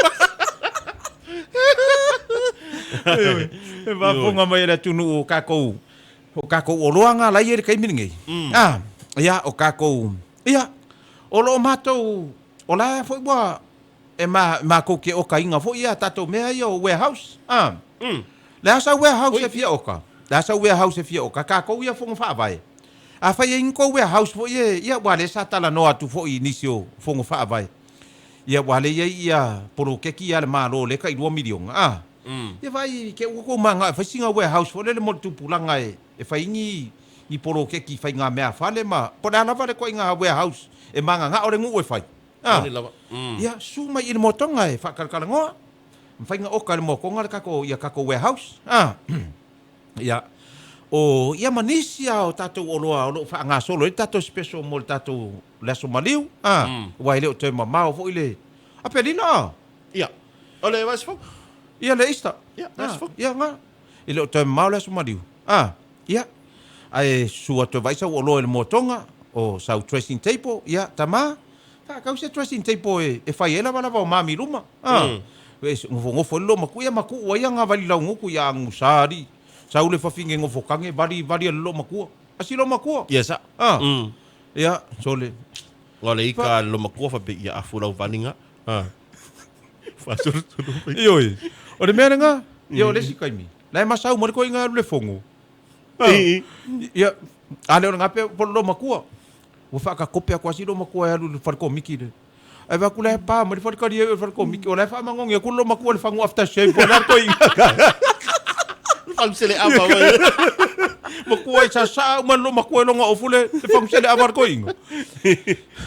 E faafofoga mai e le atunuu o kākou o kākou oloa la e i ai le taimi lenei. Ah, ia o kākou ia o lo o mātou o la foi ua e ma mākou ke okaina foi ia tātou mea ia o warehouse. Ah. Le a sau warehouse e fia oka? Le a sau warehouse e fia oka? Kākou ia fono faavae. Afai e i ai ni kou warehouse foi e, ia ua lea sa talanoa atu foi i nisi o fono faavae. Ia ua lea i ai ia poloketi ia a le Malo lea tai $2 miliona, a. Ia vaai ke ua kou manao e fai sina warehouse foi lele mo le tupulaga e e fai ai ni ni poloketi faiga meafale ma po o le a lava le ituaiga warehouse e mananao le nuu e fai, a. Ia susu mai i le motoga e faakalakalanoa, mafai ona oka e le motoga le tatou ia tatou warehouse, a. Ia, o ia ma nisi lava o tatou oloa o lo o faagasolo ai le tatou special mo le tatou le Aso Maliu, a, aua e le o toe mamao foi le Aperila, a. Ia, o le Aso Fono. Ia, le Easter. Ia, le Aso Fono. Ia, na. E le o toe mamao le Aso Maliu, a. Ia, ae susu atu e vaai sau oloa i le moatoga, o sau dressing table, ia, tama, Faatau se dressing table e fai ai lavalava o mami luma. A. E nofonofo ai le loomatua ia ma tuu ai ana vali laugutu ia agusa alii. Sau le fafine nofo tage vali vali a le loomatua. A si loomatua. Ia sa. A. Ia, sole. O le ika a le loomatua faapea ia afu lau valiga. A. Faasolosolo mai. Ioe. O le mea lena, ia o le isi taimi, la e masau mai le toeaina e alu i le fono. Ia, a le o le gape po o le loomatua. Ua faatakope atu lava si loomatua e alu i le fale komiki lea. Ae vaai atu la e pa mai le faletalia i o i le fale komiki, o la e faamanogi atu le loomatua i le fagu after shave po o le a le toeaina. Fagu seleava mai. Matua i sasaa uma le loomatua i lona ofu le fagu seleava a le toeaina.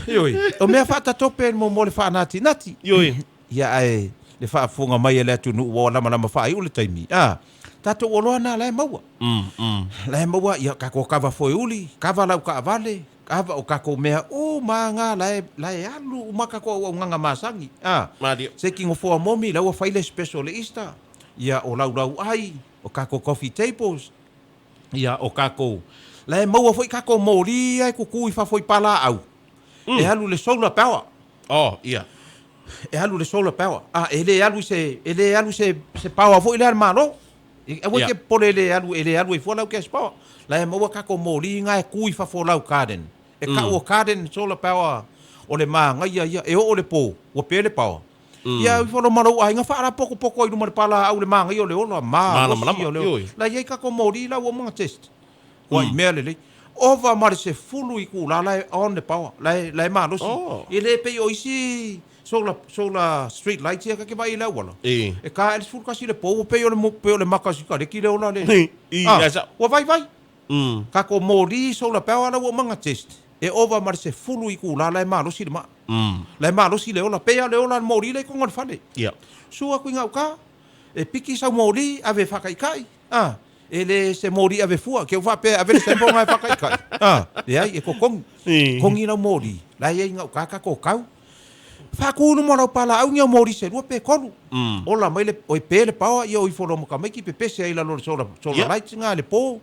Ioe, o mea faatatope mo le faanatinati. Ioe. Ia ae le faafofoga mai a le atunuu ua lamalama faaiu le taimi, a, tatou oloa na la e maua. La e maua ia tatou kava foeuli, kava lau taavale, kava o tatou mea uma lava na la e, la e alu uma tatou auaunaga masani, a. Malie. Se i nofoa momi, la ua fai le special o le Easter, ia o laulau ai, o tatou coffee tables, ia o tatou, la e maua foi tatou moli ia e tutu i fafo i palaau, e alu i le solar power. Oh, ia. E alu i le solar power. A, e le alu i se, e le alu i se, se power foi lea a le Malo. E, aua e te popole e le alu, e le alu ai fua lau cash power. La e maua tatou moli na e tu i fafo o lau garden. E tau o garden solar power o le manaia ia, e oo i le po, ua pe le power. Ia ifo loa ma lou aiga faalapotopoto ai i luma o le palaau le manaia o le ola, malosi o le ola. La e i ai tatou moli la ua uma ona test. Ua i mea lelei. Ova ma le 10 itula la e on le power, la e, la e malosi. Oh. E le pei o isi solar, solar street lights ia ta te vaai i le auala. E. E ka ae le 11 i le po, ua pei o le, pei o le maka sikareti le ola le. I, Ah, i, sa. ua vaivai. Tatou moli solar power la ua uma ona test. E ova ma le 10 itula la e malosi le maa. La e malosi le ola. Pei lava o le ola a le moli la i totonu o le fale. Ia. Sua atu i gauta, e piki sau moli, ave e faataitai. Ah. E le se moli ave fua, ke u faapea e ave le sample na e faataitai. A, leai, e totogi. Togi lau moli, la e i ai gauta tatou tau. Faatu i luma o lau palaau ni au moli se lua pe tolu. Ola mai le, oi pe le power, ia o ifo loa ma tamaiti pepese ai i lalo o le solar, solar lights na le po.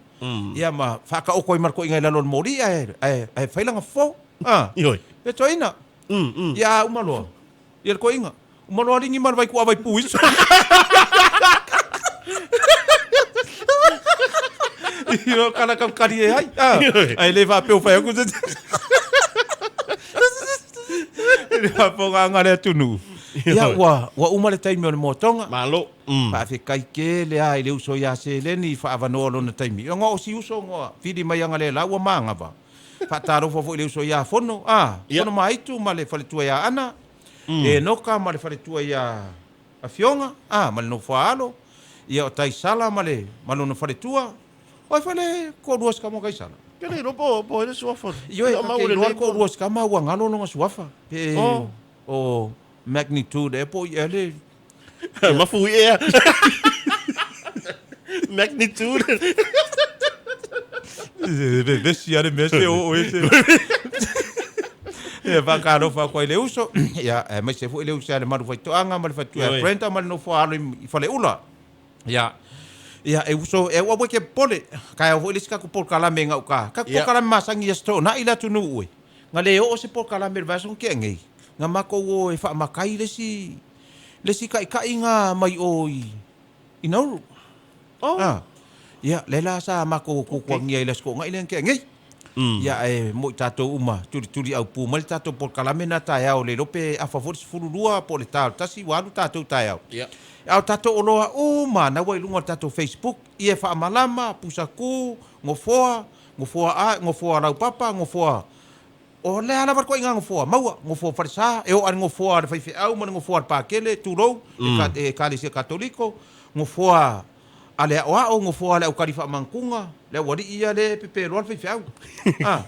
Ia ma faataoto ai ma le toeaina i lalo o le moli ae, ae, ae fai lana fofo. A, Ioe. e toeaina. Ia a uma loa. Ia le toeaina. Uma loa aligi ma le vaikuaa vaipu iso. Io kala kau kari e ai. Ah, ai le faapea ua fai aku se. Le faafofoga anga le atunuu. Ia ua ua uma le taimi o le moatoga. Malo. Faafetai tele lava i le uso ia Seleni i faavanoa lona taimi. Ona o si uso ona fili mai ana le la ua manava. Faatalofa foi i le uso ia Fono, ah, Fono Maaitu ma le faletua ia Ana. Enoka ma le faletua ia Afioga, a, ma le Nofoaalo, ia o Taisala ma le, ma lona faletua. O ai fale toalua si tama o Taisala? Ke le iloa po, po ai le suafa. Ioe, ta te iloa le toalua o si tama ua galo lona suafa. Pe o magnitude ea po o i ea le... Mafu i ea. Magnitude. Vevesi lava le mea se oo ese. Ia faatalofa atu ai i le uso, ia aemaise foi le uso ia le Malu Faitoaga ma le faletua ia Brenda ma le nofo a alo i Faleula. Ia, ia e uso, e aua e te popole, taeao foi le isi tatou polokalame i gauta. Tatou polokalame masani ia se toonai le atunuu e. Na le oo se polokalame i le vaiaso na tea nei. Na matou o e faamatai le isi le isi taitaiga mai o i i Nauru. Oh. Ah. Ia, lea la sa matou tuatuagia i le Aso Toonai lea na tea nei. Ia, ae mo i tatou uma tulituliaupu mai le tatou polokalame lena taeao, le iloa pe afa foi le 12 po o le ta o le 1 ua alu tatou taeao. Ia. A o tatou oloa uma na ua i luga o le tatou Facebook, ia faamalama, pusatu, nofoa, nofoa a, nofoa laupapa, nofoa O le a lava le ituaiga nofoa maua, nofoa falesa, e oo lava i le nofoa a le faifeau ma le nofoa a le Pakele, tulou, e Ekalesia Katoliko, nofoa a le aoao, nofoa a le aukali faamanutuga, le aualii ia lea e pepeloa le faifeau. A.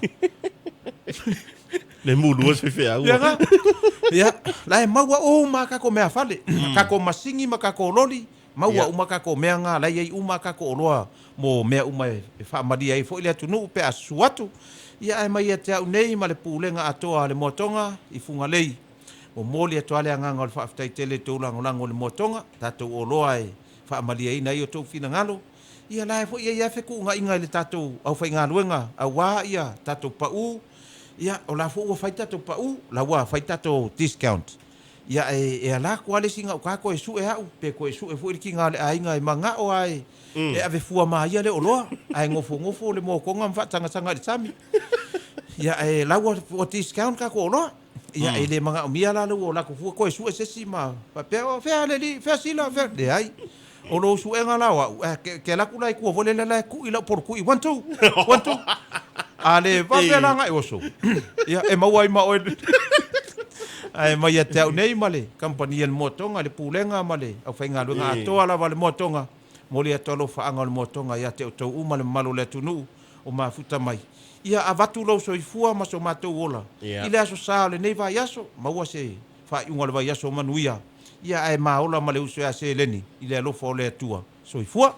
Le mulua se faifeau. Ia na. Ia, la e maua uma lava tatou meafale, tatou masini ma tatou loli, Maua uma tatou mea na, la e i ai uma tatou oloa mo mea uma e faamalie ai foi le atunuu pe a susu atu. Ia ae mai ia te au nei ma le pulega atoa a le Moatoga i Fugalei, momoli atu lava le agaga o le faafetai tele i le tou lagolago i le Moatoga, tatou oloa e faamalieina ai outou finagalo. Ia la e foi e i ai lava fetuunaiga i le tatou aufaigaluega aua ia tatou pau, ia o la foi ua fai tatou pau, la ua fai tatou discount. Ia e ala atu lava le isi gauta toe sue au, pe toe sue foi le tiga o le aiga e manao lava e ave fua ma ia le oloa, ae nofonofo le motoga ma faatagataga i le sami. Ia ae la ua discount tatou oloa. Ia e le manaomia la lou ola atu fua toe sue se isi ma faapea, o fea le alii, fea Sila, fea. Leai. O lou suega la o au, ae ke alu atu la i tua foi lele la e tui lau polokui, one two, one two. A le vave la ona e oso, ia e maua ai ma oe. Ae mai ia te au nei ma le kamupani a le Moatoga, le Pulega ma le aufaigaluega atoa lava a le Moatoga, momoli atu alofaaga o le Moatoga ia te outou uma le mamalu o le atunuu o mafuta mai. Ia avatu lou soifua ma so matou ola i le aso sa o lenei vaiaso, maua se faaiuga o le vaiaso manuia ia ae ma ola ma le uso ia seleni i le alofa o le Atua. Soifua.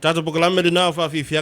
Tatou polokalame lena o faafiafiaga.